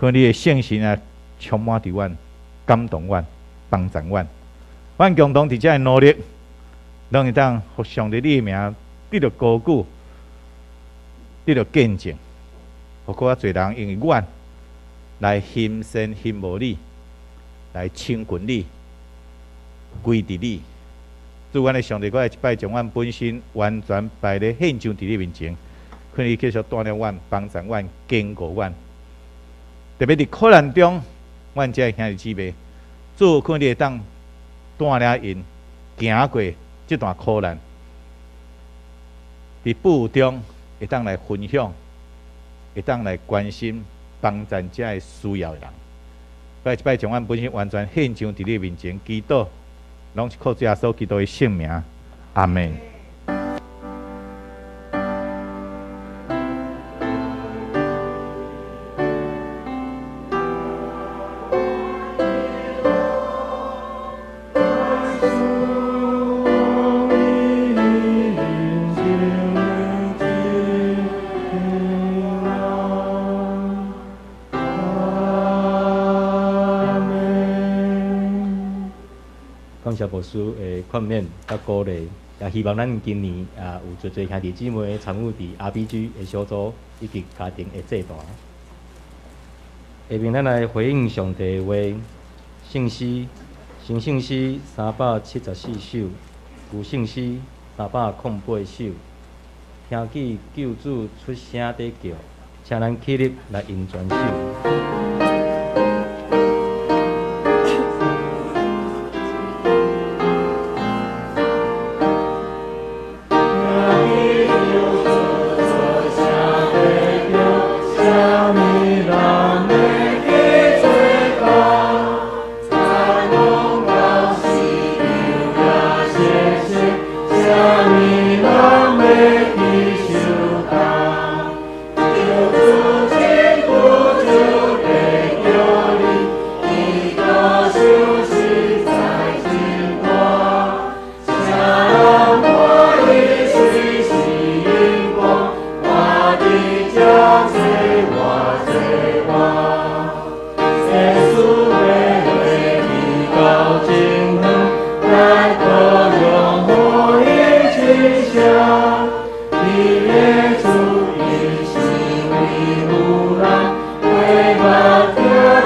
願你的聖神啊，充滿佇阮，感動阮，幫助阮。阮共同佇遮的努力，攏會當予上帝你的名得著高舉，得著見證，予閣較濟人因為阮來欣羨欣慕你，來親近你，歸佇你。主，阮的上帝，閣來一擺將阮本身完全擺咧獻上佇你面前，懇你繼續帶領阮，幫助阮，堅固阮。特別佇苦難中，阮遮的兄弟姊妹，主懇你會當帶領𪜶行過這段苦難，佇富中會當來分享，會當來關心、幫助遮个需要的人。閣來一擺將阮本身完全獻上佇你面前，祈禱，攏是靠主耶穌基督的聖名，阿們。感謝牧師的勸勉佮鼓勵，也希望咱今年啊有濟濟兄弟姊妹參與佇 RPG 的小組以及家庭的祭壇。下面咱來回應上帝的話，聖詩新聖詩374首，舊聖詩308首。聽見救主出聲佇叫，請咱起立來吟全首。救主，救主。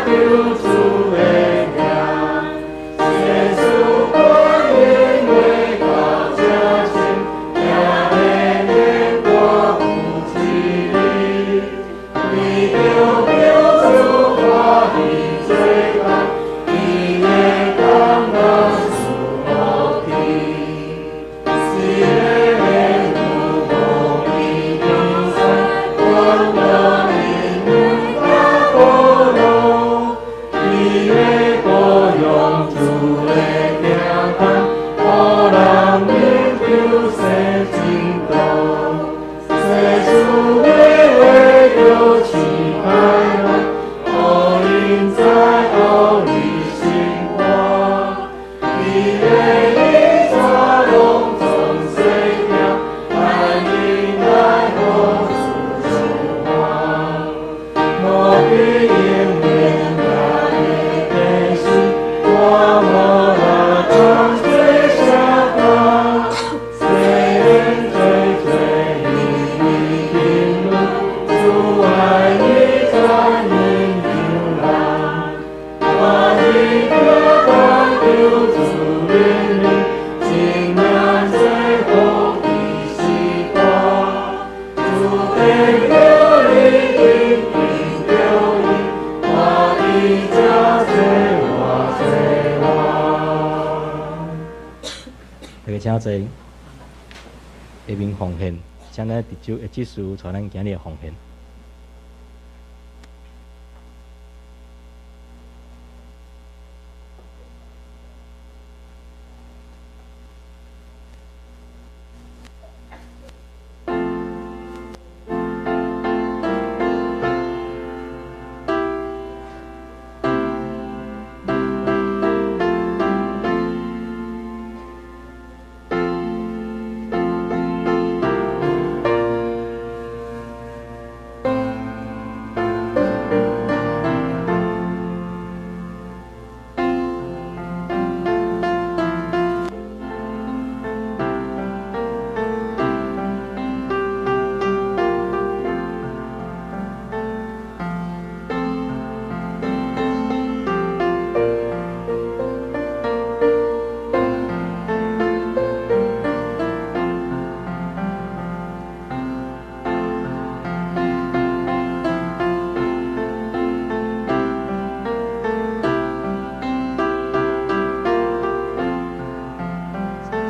求主的名。世事不因为到这深，听的连我有一日，为着求主欢喜做工，伊的工人赐福气，是的有无比比赛，欢乐因阮甲保罗，伊的羔羊主的行动，予人明求生真道。世事的话着试开来，予𪜶知后日生活。伊的一切拢总细听，爱恁来予主相看。无比永远也袂变死，我无力当做啥工，世人做做伊的论，主爱你才能救人。我伫叫咱求主怜悯，尽咱做福的时代。主得叫你紧紧着伊，我伫这做我做我。大家請坐。下面奉獻，請咱佇主的執事帶咱今日的奉獻。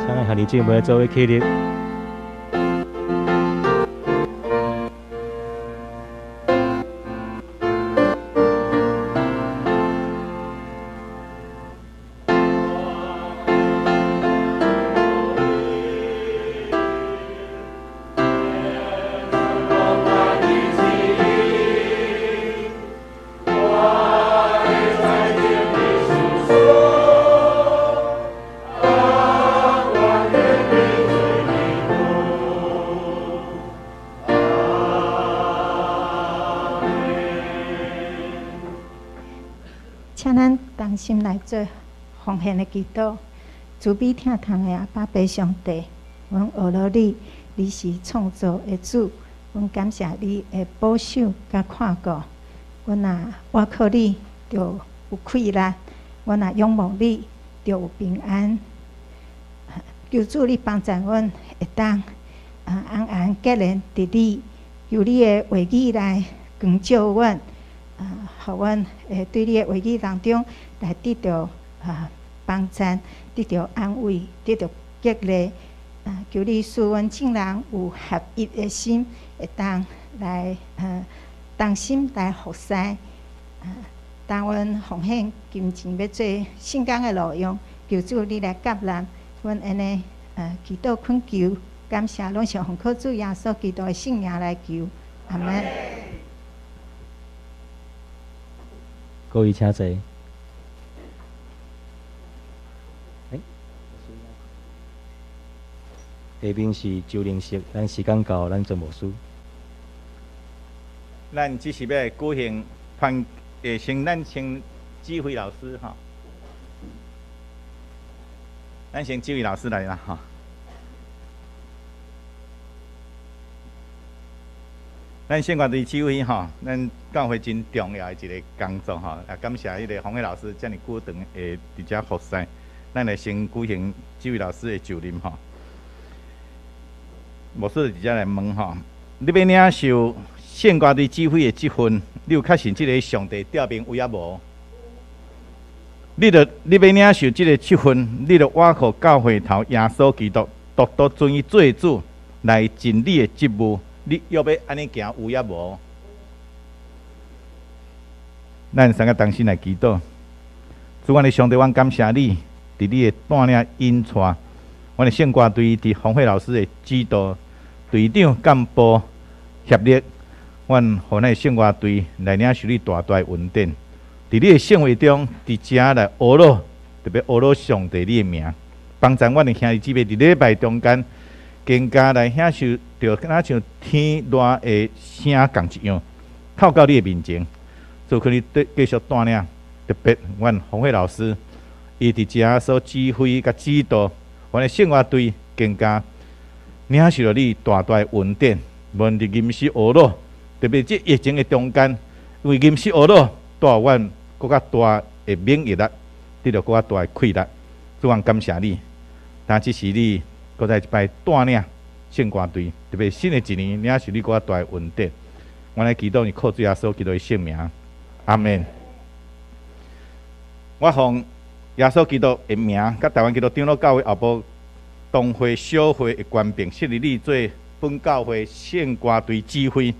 請咱兄弟姊妹做伙起立。請咱同心來做奉獻的祈禱。慈悲疼痛的阿爸父上帝，阮學了你，你是創造的主，阮感謝你的保守佮看顧。阮若倚靠你，就有氣力；阮若仰望你，就有平安。求主你幫助阮會當安安結連佇你，求你的話語來光照阮，予阮會對你的話語當中來得著幫助，得著安慰，得著激勵。求你賜阮眾人有合一的心，會當來同心來服侍。當阮奉獻金錢欲做聖工的路用，求主你來接納阮按呢祈禱懇求，感謝攏是奉靠主耶穌基督的聖名來求，阿門。各位請坐。下面是周靈石，咱時間到，咱做牧師。咱只是欲舉行團，先咱請指揮老師吼，咱先指揮老師來啦吼。咱聖歌隊指揮吼，咱教會真重要的一个工作吼，也感謝彼个馮偉老師遮爾久長的佇遮服侍，咱來先舉行指揮老師的就任吼。牧師佇遮來問吼，你欲領受聖歌隊指揮的職分，你有確信這个上帝召命有抑無？你著你欲領受這个職分，你著倚靠教會頭耶穌基督，獨獨尊伊做主來盡你的職務。你欲欲按呢行有抑無？咱三个同心來祈禱。主，阮的上帝，阮感謝你，佇你的帶領引帶，阮的聖歌隊佇馮慧老師的指導、隊長幹部協力，阮予咱的聖歌隊來領受你大大的恩典。佇你的聖會中，佇遮來呵咾，特別呵咾上帝你的名，幫助阮的兄弟姊妹佇禮拜中間，更加來享受著，敢若像天籟的聲仝一樣，透到你的面前，主求你繼續帶領，特別阮馮慧老師，伊佇遮所指揮佮指導，阮的聖樂隊更加領受著你大大的恩典，無論佇吟詩呵咾，特別這疫情的中間，因為吟詩呵咾帶予阮閣較大的免疫力，得著閣較大的氣力，主，阮感謝你，但這是你。閣再一擺帶領聖歌隊，特別新的一年領受你閣較大的恩典。阮來祈禱，是靠主耶穌基督的聖名，阿門。我奉耶穌基督的名，佮台灣基督長老教會後埔堂會小會的權柄，設立你做本教會聖歌隊指揮。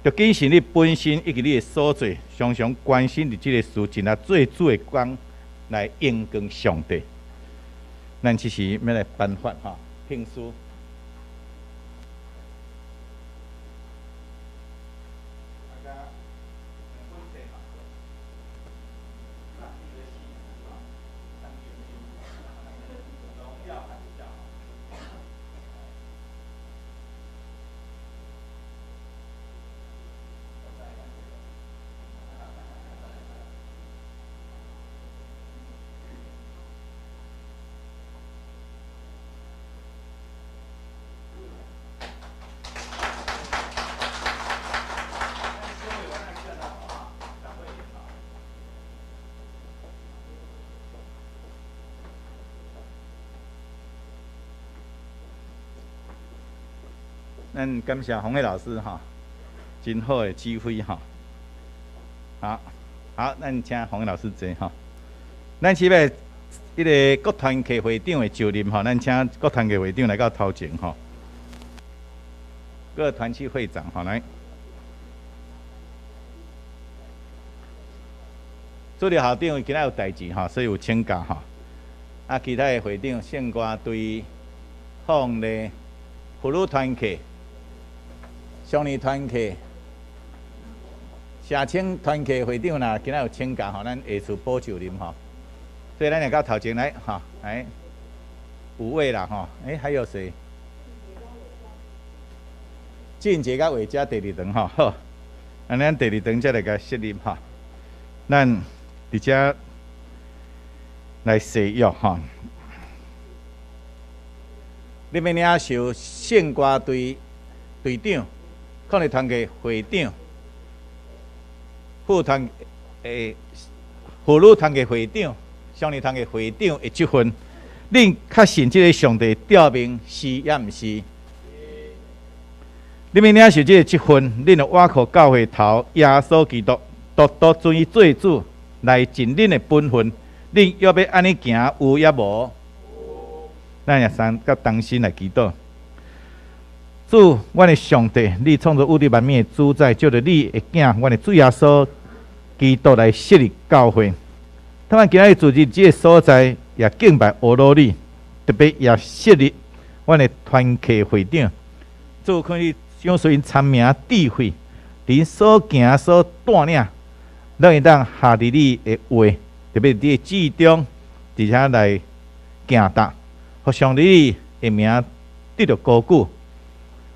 著謹信你本身以及你的所做，常常關心佇這个事，盡力做主的工來榮光上帝。咱這時欲來頒發吼聘書。咱感謝馮偉老師吼，真好的指揮吼。好，好，咱請馮偉老師坐吼。咱是欲彼个各團契會長的就任吼，咱請各團契會長來到頭前吼。各團契會長吼來。助理校長今仔有代誌吼，所以有請假吼。啊，其他的會長、聖歌隊、鳳麗、婦女團契、少年團契、社青團契會長若今仔有請假吼，咱下次補就任吼。所以咱來到頭前來吼，來五位啦吼，欸，還有誰？俊傑佮偉嘉第二場吼，好，按呢咱第二場才來共設立吼，咱佇遮來誓約吼。你欲領受聖歌隊隊長、抗日團契會長、副團欸婦女團契會長、少年團契會長的職分，恁確信這个上帝召命是抑毋是？你欲領受這个職分，恁著倚靠教會頭耶穌基督，獨獨尊伊做主，來盡恁的本分。恁欲欲按呢行有抑無？咱也三佮同心來祈禱。主，阮的上帝，你創造宇宙萬物的主宰，藉著你的囝，阮的主耶穌基督來設立教會。他們今仔日聚佇這个所在，也敬拜呵咾你，特別也設立阮的團契會長。主，看你賞賜𪜶聰明智慧，佇𪜶所行所帶領，攏會當合佇你的話，特別佇你的旨意中，佇遮來行踏，予上帝你的名得著高舉。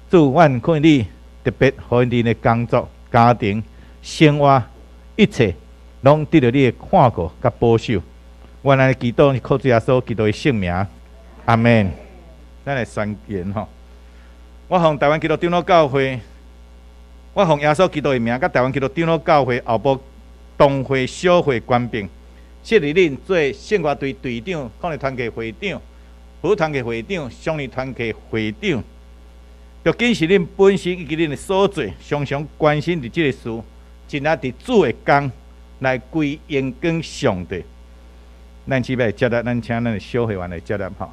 主，阮看你特別予𪜶的工作、家庭、生活，一切攏得著你的看顧佮保守。阮按呢祈禱，靠主耶穌基督的聖名，阿門。咱來宣言吼，我奉台灣基督長老教會我奉耶穌基督的名，佮台灣基督長老教會後埔堂會小會權柄，設立恁做聖樂隊隊長、抗日團契會長、婦女團契會長、少年團契會長。著謹視恁本身以及恁的所做，常常關心佇這个事，盡力佇主的工來歸榮光上帝。咱這擺接納，咱請咱的小會員來接納吼。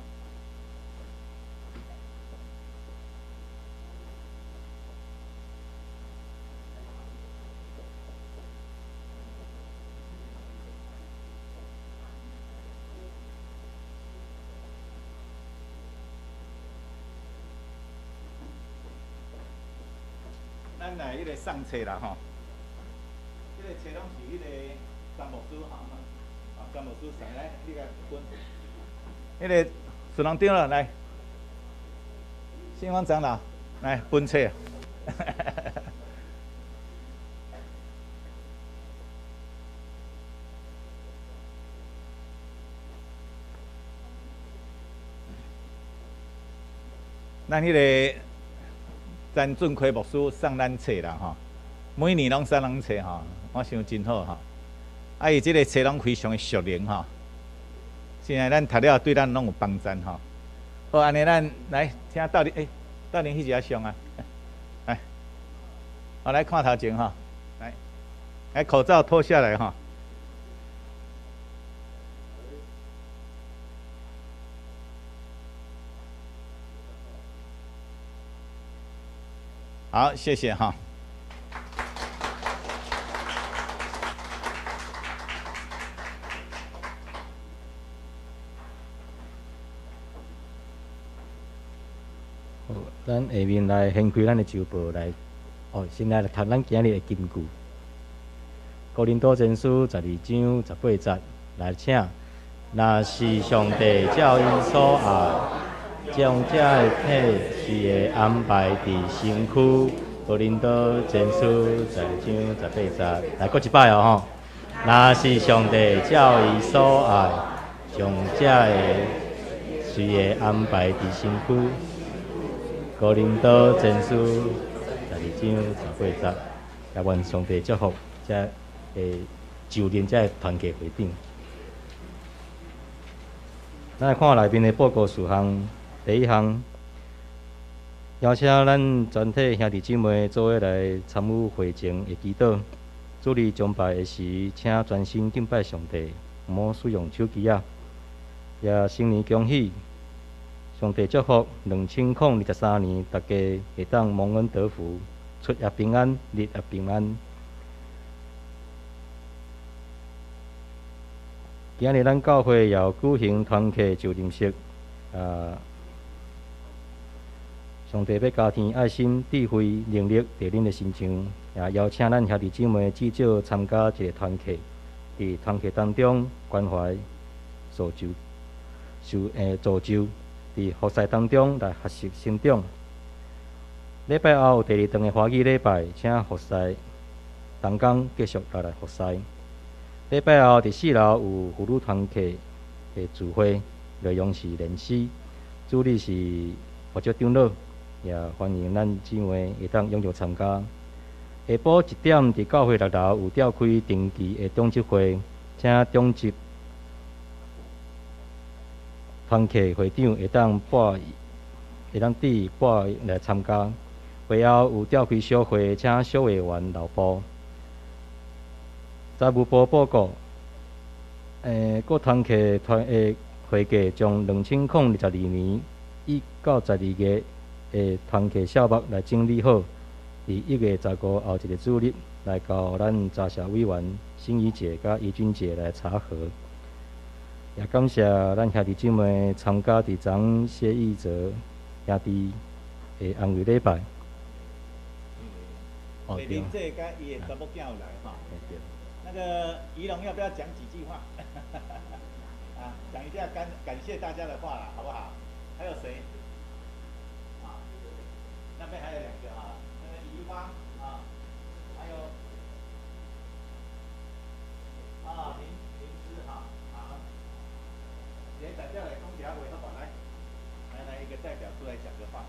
咱來彼个送冊啦吼，這个冊攏是彼个詹牧師吼，啊詹牧師送來，你共分。彼个孫龍長老來，新方長老來分冊。咱彼个詹俊奎牧師送咱冊啦吼，每年攏送咱冊吼，我想真好吼。啊，伊這个冊攏非常的屬靈吼，現在咱讀了對咱攏有幫助吼。好，按呢咱來請道林，道林彼一下上啊，來，我來看頭前吼，來，來口罩脫下來吼。好，謝謝哈。好，咱下面來掀開咱的周報來，哦，先來讀咱今日的金句。哥林多前書12章18節，來請。若是上帝照𪜶所愛，將這个體隨會安排佇身軀。哥林多前書12章18節，來閣一擺哦吼。若是上帝照伊所愛，將這个隨會安排佇身軀。哥林多前書12章18節，也願上帝祝福這个就任這个團契會長。咱來看內面的報告事項，第一項，邀請咱全體兄弟姊妹做伙來參與會前的祈禱。主日崇拜的時，請專心敬拜上帝，毋好使用手機仔。也新年恭喜，上帝祝福2023年，大家會當蒙恩得福，出入平安，入也平安。今日咱教會也有舉行團契就任式，啊，上帝欲加添愛心、智慧、能力佇恁的身上，也邀請咱兄弟姊妹至少參加一个團契，佇團契當中關懷、造就、受造就，佇服侍當中來學習成長。禮拜後有第二頓的華語禮拜，請服侍同工繼續來服侍。禮拜後佇四樓有婦女團契的聚會，內容是練詩，主理是負責長老，也歡迎咱姊妹會當踴躍參加。下晡一點佇教會六樓有召開定期的長執會，請長執團契會長會當撥，會當佇撥來參加。會後有召開小會，請小會員留步。財務部報告，各團契團的會計將2022年1到12月的團契數目來整理好，佇1月15後一个主日來交咱查社委員心怡姐佮怡君姐來查核。也感謝咱兄弟姊妹參加佇昨謝義澤兄弟的安慰禮拜。哦，對。林姐佮伊的查某囝有來吼。那個儀容要不要講幾句話？啊，講一下感謝大家的話啦，好不好？還有誰？啊，那邊還有兩個啊，那個宜花啊，還有啊林林芝哈，好，連代表來講幾下話，好不好？來，來來一個代表出來講個話。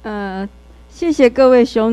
謝謝各位兄姐，多謝各位。我們說國語沒關係哈。多感謝各位兄姐，我們真的感受到滿滿的溫暖，還有安慰。那昨天的禮拜都圓滿的完成。那也謝謝各位的關心和代禱。那謝謝，也求上帝繼續賜福保佑大家，讓大家平安。謝謝。好，謝謝哈，謝謝啊。也請咱兄弟姊妹繼續為著遺族來關心佮代禱。第二項，1月14拜六，佇三峽大板根來舉辦中職同工的訓練會，請同工佇早起上午9點佇教會集合出發，10點佇大板根一樓來會合。第三點，1月15後一個主日有女子神學院院長莊淑珍牧師來報告事工的分享，請為著女子神學院來關心、代禱佮奉獻。第四項，本會定佇1月15後一個主日下晡1點來舉行咱全教會的大掃除，來以團契的單位來分配需要清潔的所在。三樓有聖歌隊敬拜團佮抗禮，四樓有青少客佮社青，六樓是主日學佮婦女團契。請咱兄弟姊妹將這段時間會當來撥出來吼，來共同來清理上帝的聖殿。長江的邦橋互助會佇下晡1點，佇邦橋教會又召開會員大會。第五項，1月22，1月22主日是咱舊曆新年正月初一。本會佇上午9點有舉行新春清社禮拜佮團拜，請咱兄弟姊妹佇新的一年開始，尊主做大，帶領咱全家大細來到聖殿領受上帝的恩典佮祝福。教會也有準備金句紅包，欲成做新的一年上帝話語的幫贊佮引帶，請咱兄弟姊妹踴躍來領取。第六項，本會定佇2月19主日欲召開會員大會好會，請各團契會長召集同工來整理2022年度事工決算報告，佮2023年度團契事工計劃佮預算，佇1月22主日來送予咱曾牧師，佮盛達執事來編輯合會手冊。第七項，2023年度家庭禮拜安排表佮插花奉獻，每禮拜12清潔奉獻，每禮拜12，佇大日後壁的公布欄，請咱兄弟姊妹一年當中至少安排一擺的家庭禮拜，予家庭誠做祭壇帶來祝福。佇生日佮結婚紀念日，特別感恩的日子，也為著插花清潔、簽名奉獻，榮耀佇上帝。第八項，台北中會第72屆第一擺的議會，定佇1月初10，拜二上午10點，佇大長埕教會召開。咱教會曾牧師、林牧師、詹牧師也欲來前往參加，也請為著這項來代禱。第九項，2023年1到3月份的新眼光讀經本，邁向新可能，請一个人帶一本轉去，會當邀請咱兄弟姊妹每日單獨會主，至少開10分鐘的時間來讀經祈禱，親近上帝，塑造神國的價值觀，讓你如鷹展翅，重新得力。咱週報內面有1月13到19日的新眼光讀經的金句導讀，請咱兄弟姊妹會當來使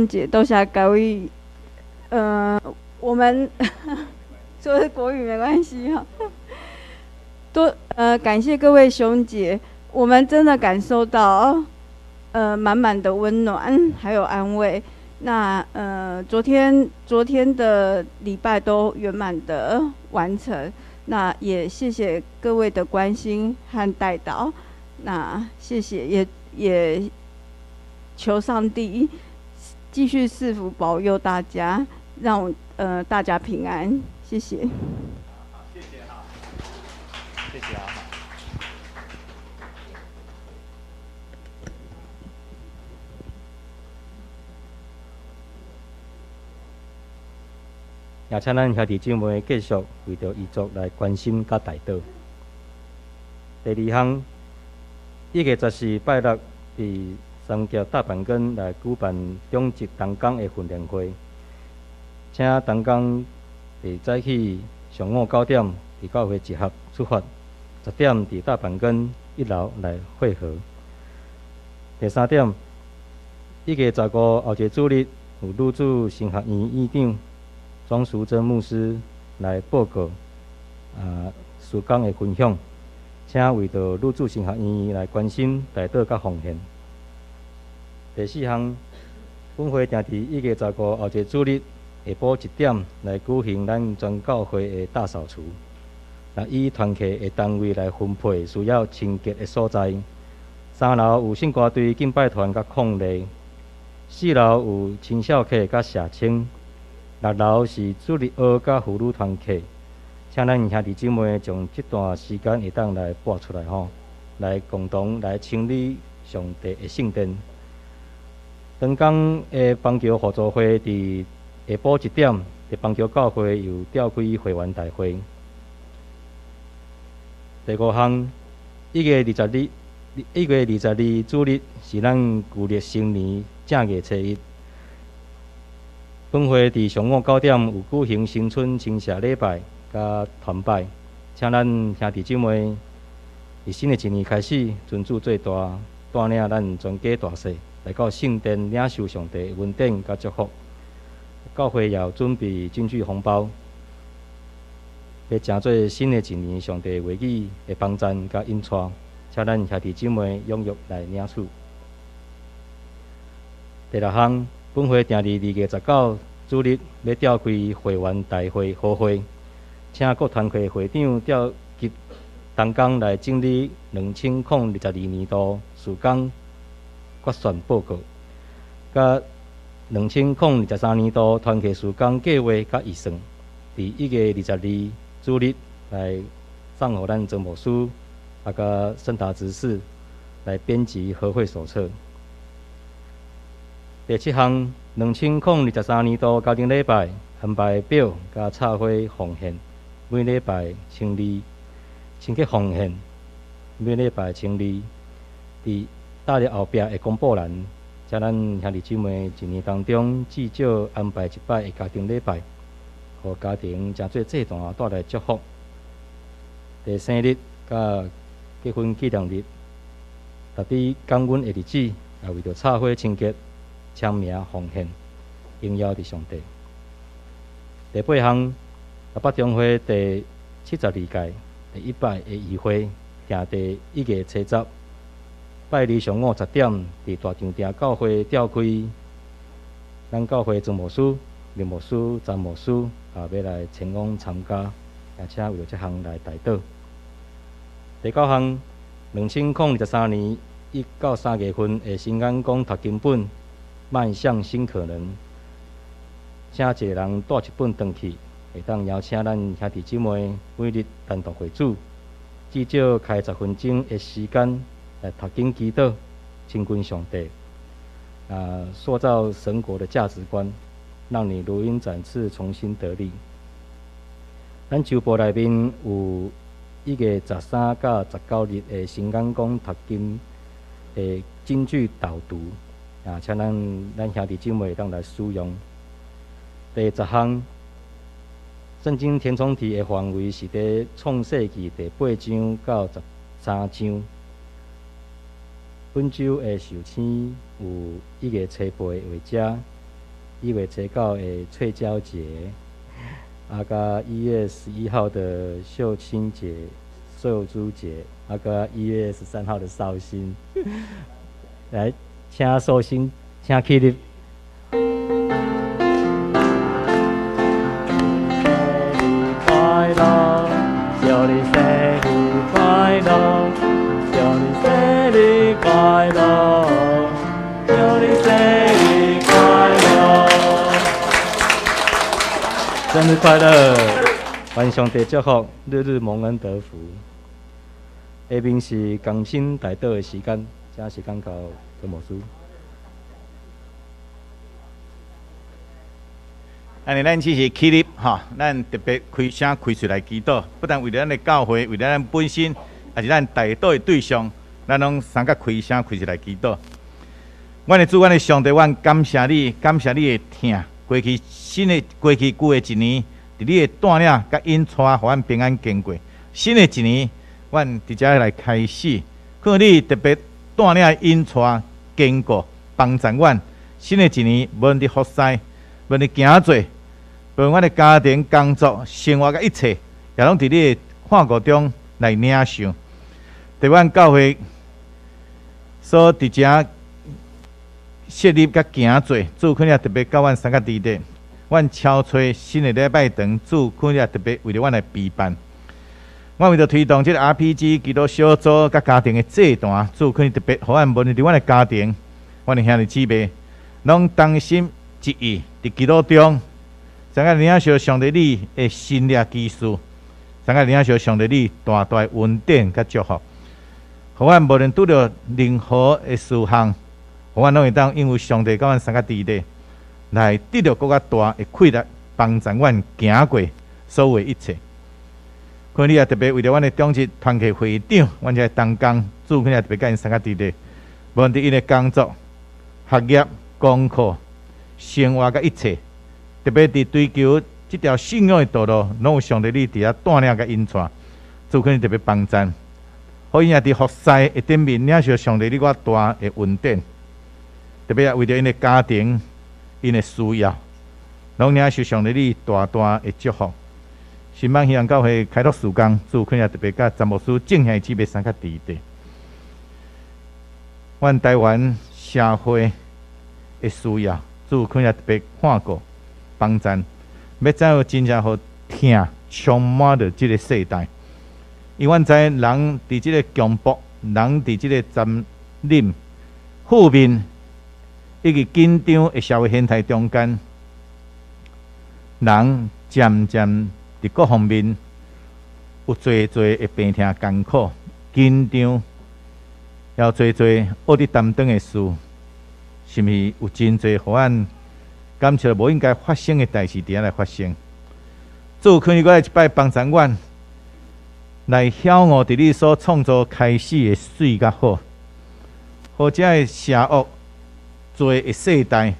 用。第十項，聖經填充題的範圍是佇創世記第8章到13章。本週的壽星有1月初8的畫家，1月初9的翠嬌節，啊，佮1月11號的秀清節、秀珠節，啊，佮1月13號的紹興。來，請壽星，請起立。生日快樂，祝你生日快樂，祝你生日快樂，祝你生日快樂，生日快樂！願上帝祝福，日日蒙恩得福。下面是共心代禱的時間，將時間交周牧師。按呢，咱只是起立吼，咱特別開聲開喙來祈禱，不但為著咱的教會，為著咱本身，也是咱代禱的對象，咱攏相佮開聲開喙來祈禱。阮的主，阮的上帝，阮感謝你，感謝你的疼。過去新的過去舊的一年，佇你的帶領佮引帶，予阮平安經過。新的一年，阮佇遮來開始，看你特別帶領引帶堅固幫助阮。新的一年，無論佇服侍，無論佇行做，無論阮的家庭、工作、生活佮一切，也攏佇你的看顧中來領受。佇阮教會所佇遮設立佮行做，主可能特別佮阮相佮佇咧，阮敲催新的禮拜堂，主可能特別為著阮來備辦。阮為著推動這個 RPG 祈禱小組佮家庭的祭壇，主可能特別予阮無論佇阮的家庭，阮的兄弟姊妹，攏同心一意佇祈禱中，相佮領受上帝你的神蹟奇事，相佮領受上帝你大大的恩典佮祝福，予阮無論拄著任何的事項，予阮攏會當因為上帝佮阮相佮佇咧，來得著閣較大的氣力，幫助阮行過所有的一切。看你也特別為著阮的長執團契會長，阮這個同工，主可能也特別佮𪜶相佮佇咧，無論佇𪜶的工作、學業、功課、生活佮一切，特別佇追求這條信仰的道路，攏有上帝你佇遐帶領佮引帶，主可能特別幫助，予𪜶也佇服侍的頂面領受上帝你偌大的恩典，特別也為著𪜶的家庭、𪜶的需要，攏領受上帝你大大的祝福。新北希望教會開拓事工，主可能也特別佮詹牧師眾兄弟姊妹相佮佇咧。阮台灣社會的需要，主可能也特別看顧幫助，欲怎樣真正予疼充滿著這個世代？因為阮知人佇這個強暴，人佇這個殘忍、負面以及緊張的社會形態中間，人漸漸佇各方面有濟濟的病痛、艱苦、緊張，也有濟濟惡佇擔當的事，是毋是有真濟予阮感受無應該發生的代誌佇遐來發生？主可能閣來一擺幫助阮，來曉悟佇你所創造開始的媠佮好，予這个邪惡罪的世代，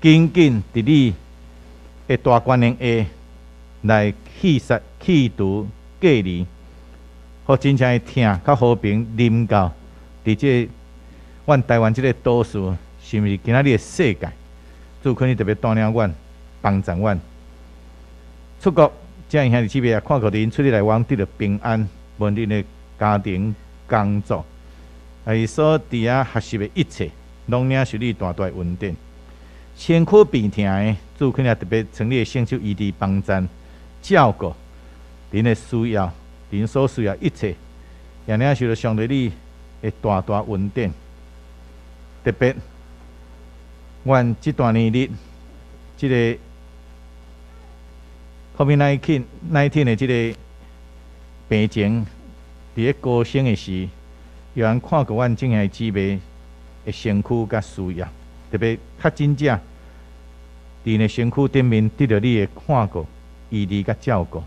緊緊佇你的大權能下來去殺、去除、隔離，予真正的疼佮和平臨到佇這个阮台灣這个都市，是毋是今仔日的世界？主可能特別帶領阮，幫助阮出國，這樣兄弟姊妹也看顧𪜶出去來往得著平安，無論𪜶的家庭、工作，還是所佇遐學習的一切，攏領受你大大的恩典。身軀病疼的，主可能特別從你的聖手醫治幫助照顧𪜶的需要，𪜶所需要一切，也領受著上帝你的大大恩典。特別，阮這段年日，這个 COVID-19 的這个病情，佇咧高升的時，予人看過阮眾兄弟姊妹的身軀佮需要，特別確診者，佇𪜶的身軀頂面得著你的看顧、醫治佮照顧。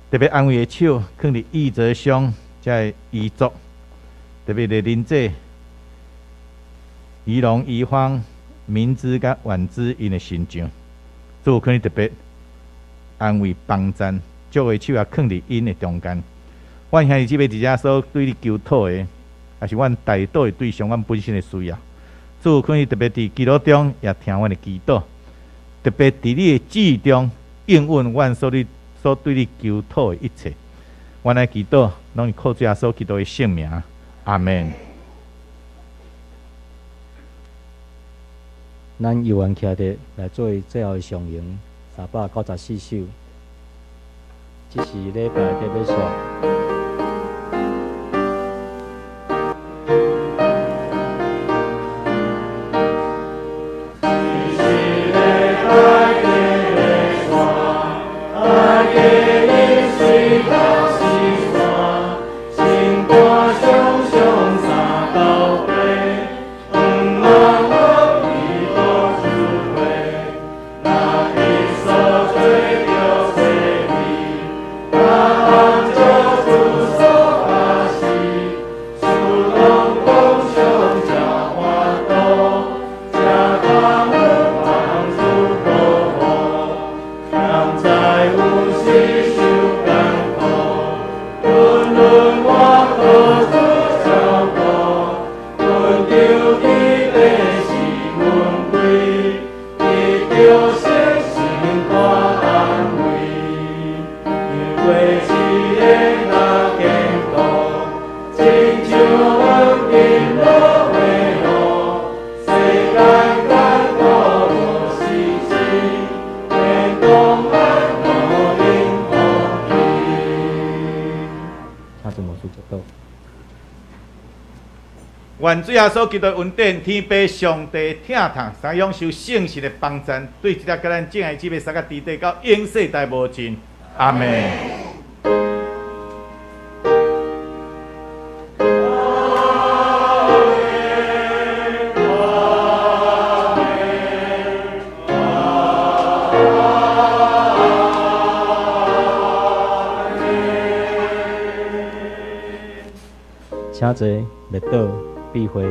特別安慰的手，囥佇義澤兄這个遺族，特別佇林姐、儀龍、儀芳、明姿佮婉芝𪜶的身上，主可能特別安慰幫助，祝的手也囥佇𪜶的中間。阮兄弟姊妹佇遮所對你求討的，也是阮代禱的對象，阮本身的需要。主，懇你特別佇祈禱中也聽阮的祈禱，特別佇你的旨意中應允阮所對你求討的一切。阮來祈禱，攏是靠主耶穌基督的聖名。阿門。咱猶原徛佇來做最後的上迎，394首，這是禮拜特別煞。願主耶穌基督恩典、天父上帝疼痛，三享受聖神的幫贊，對這個佮咱眾愛姊妹三個弟弟到永世代無盡。阿門。請坐，列倒。闭會。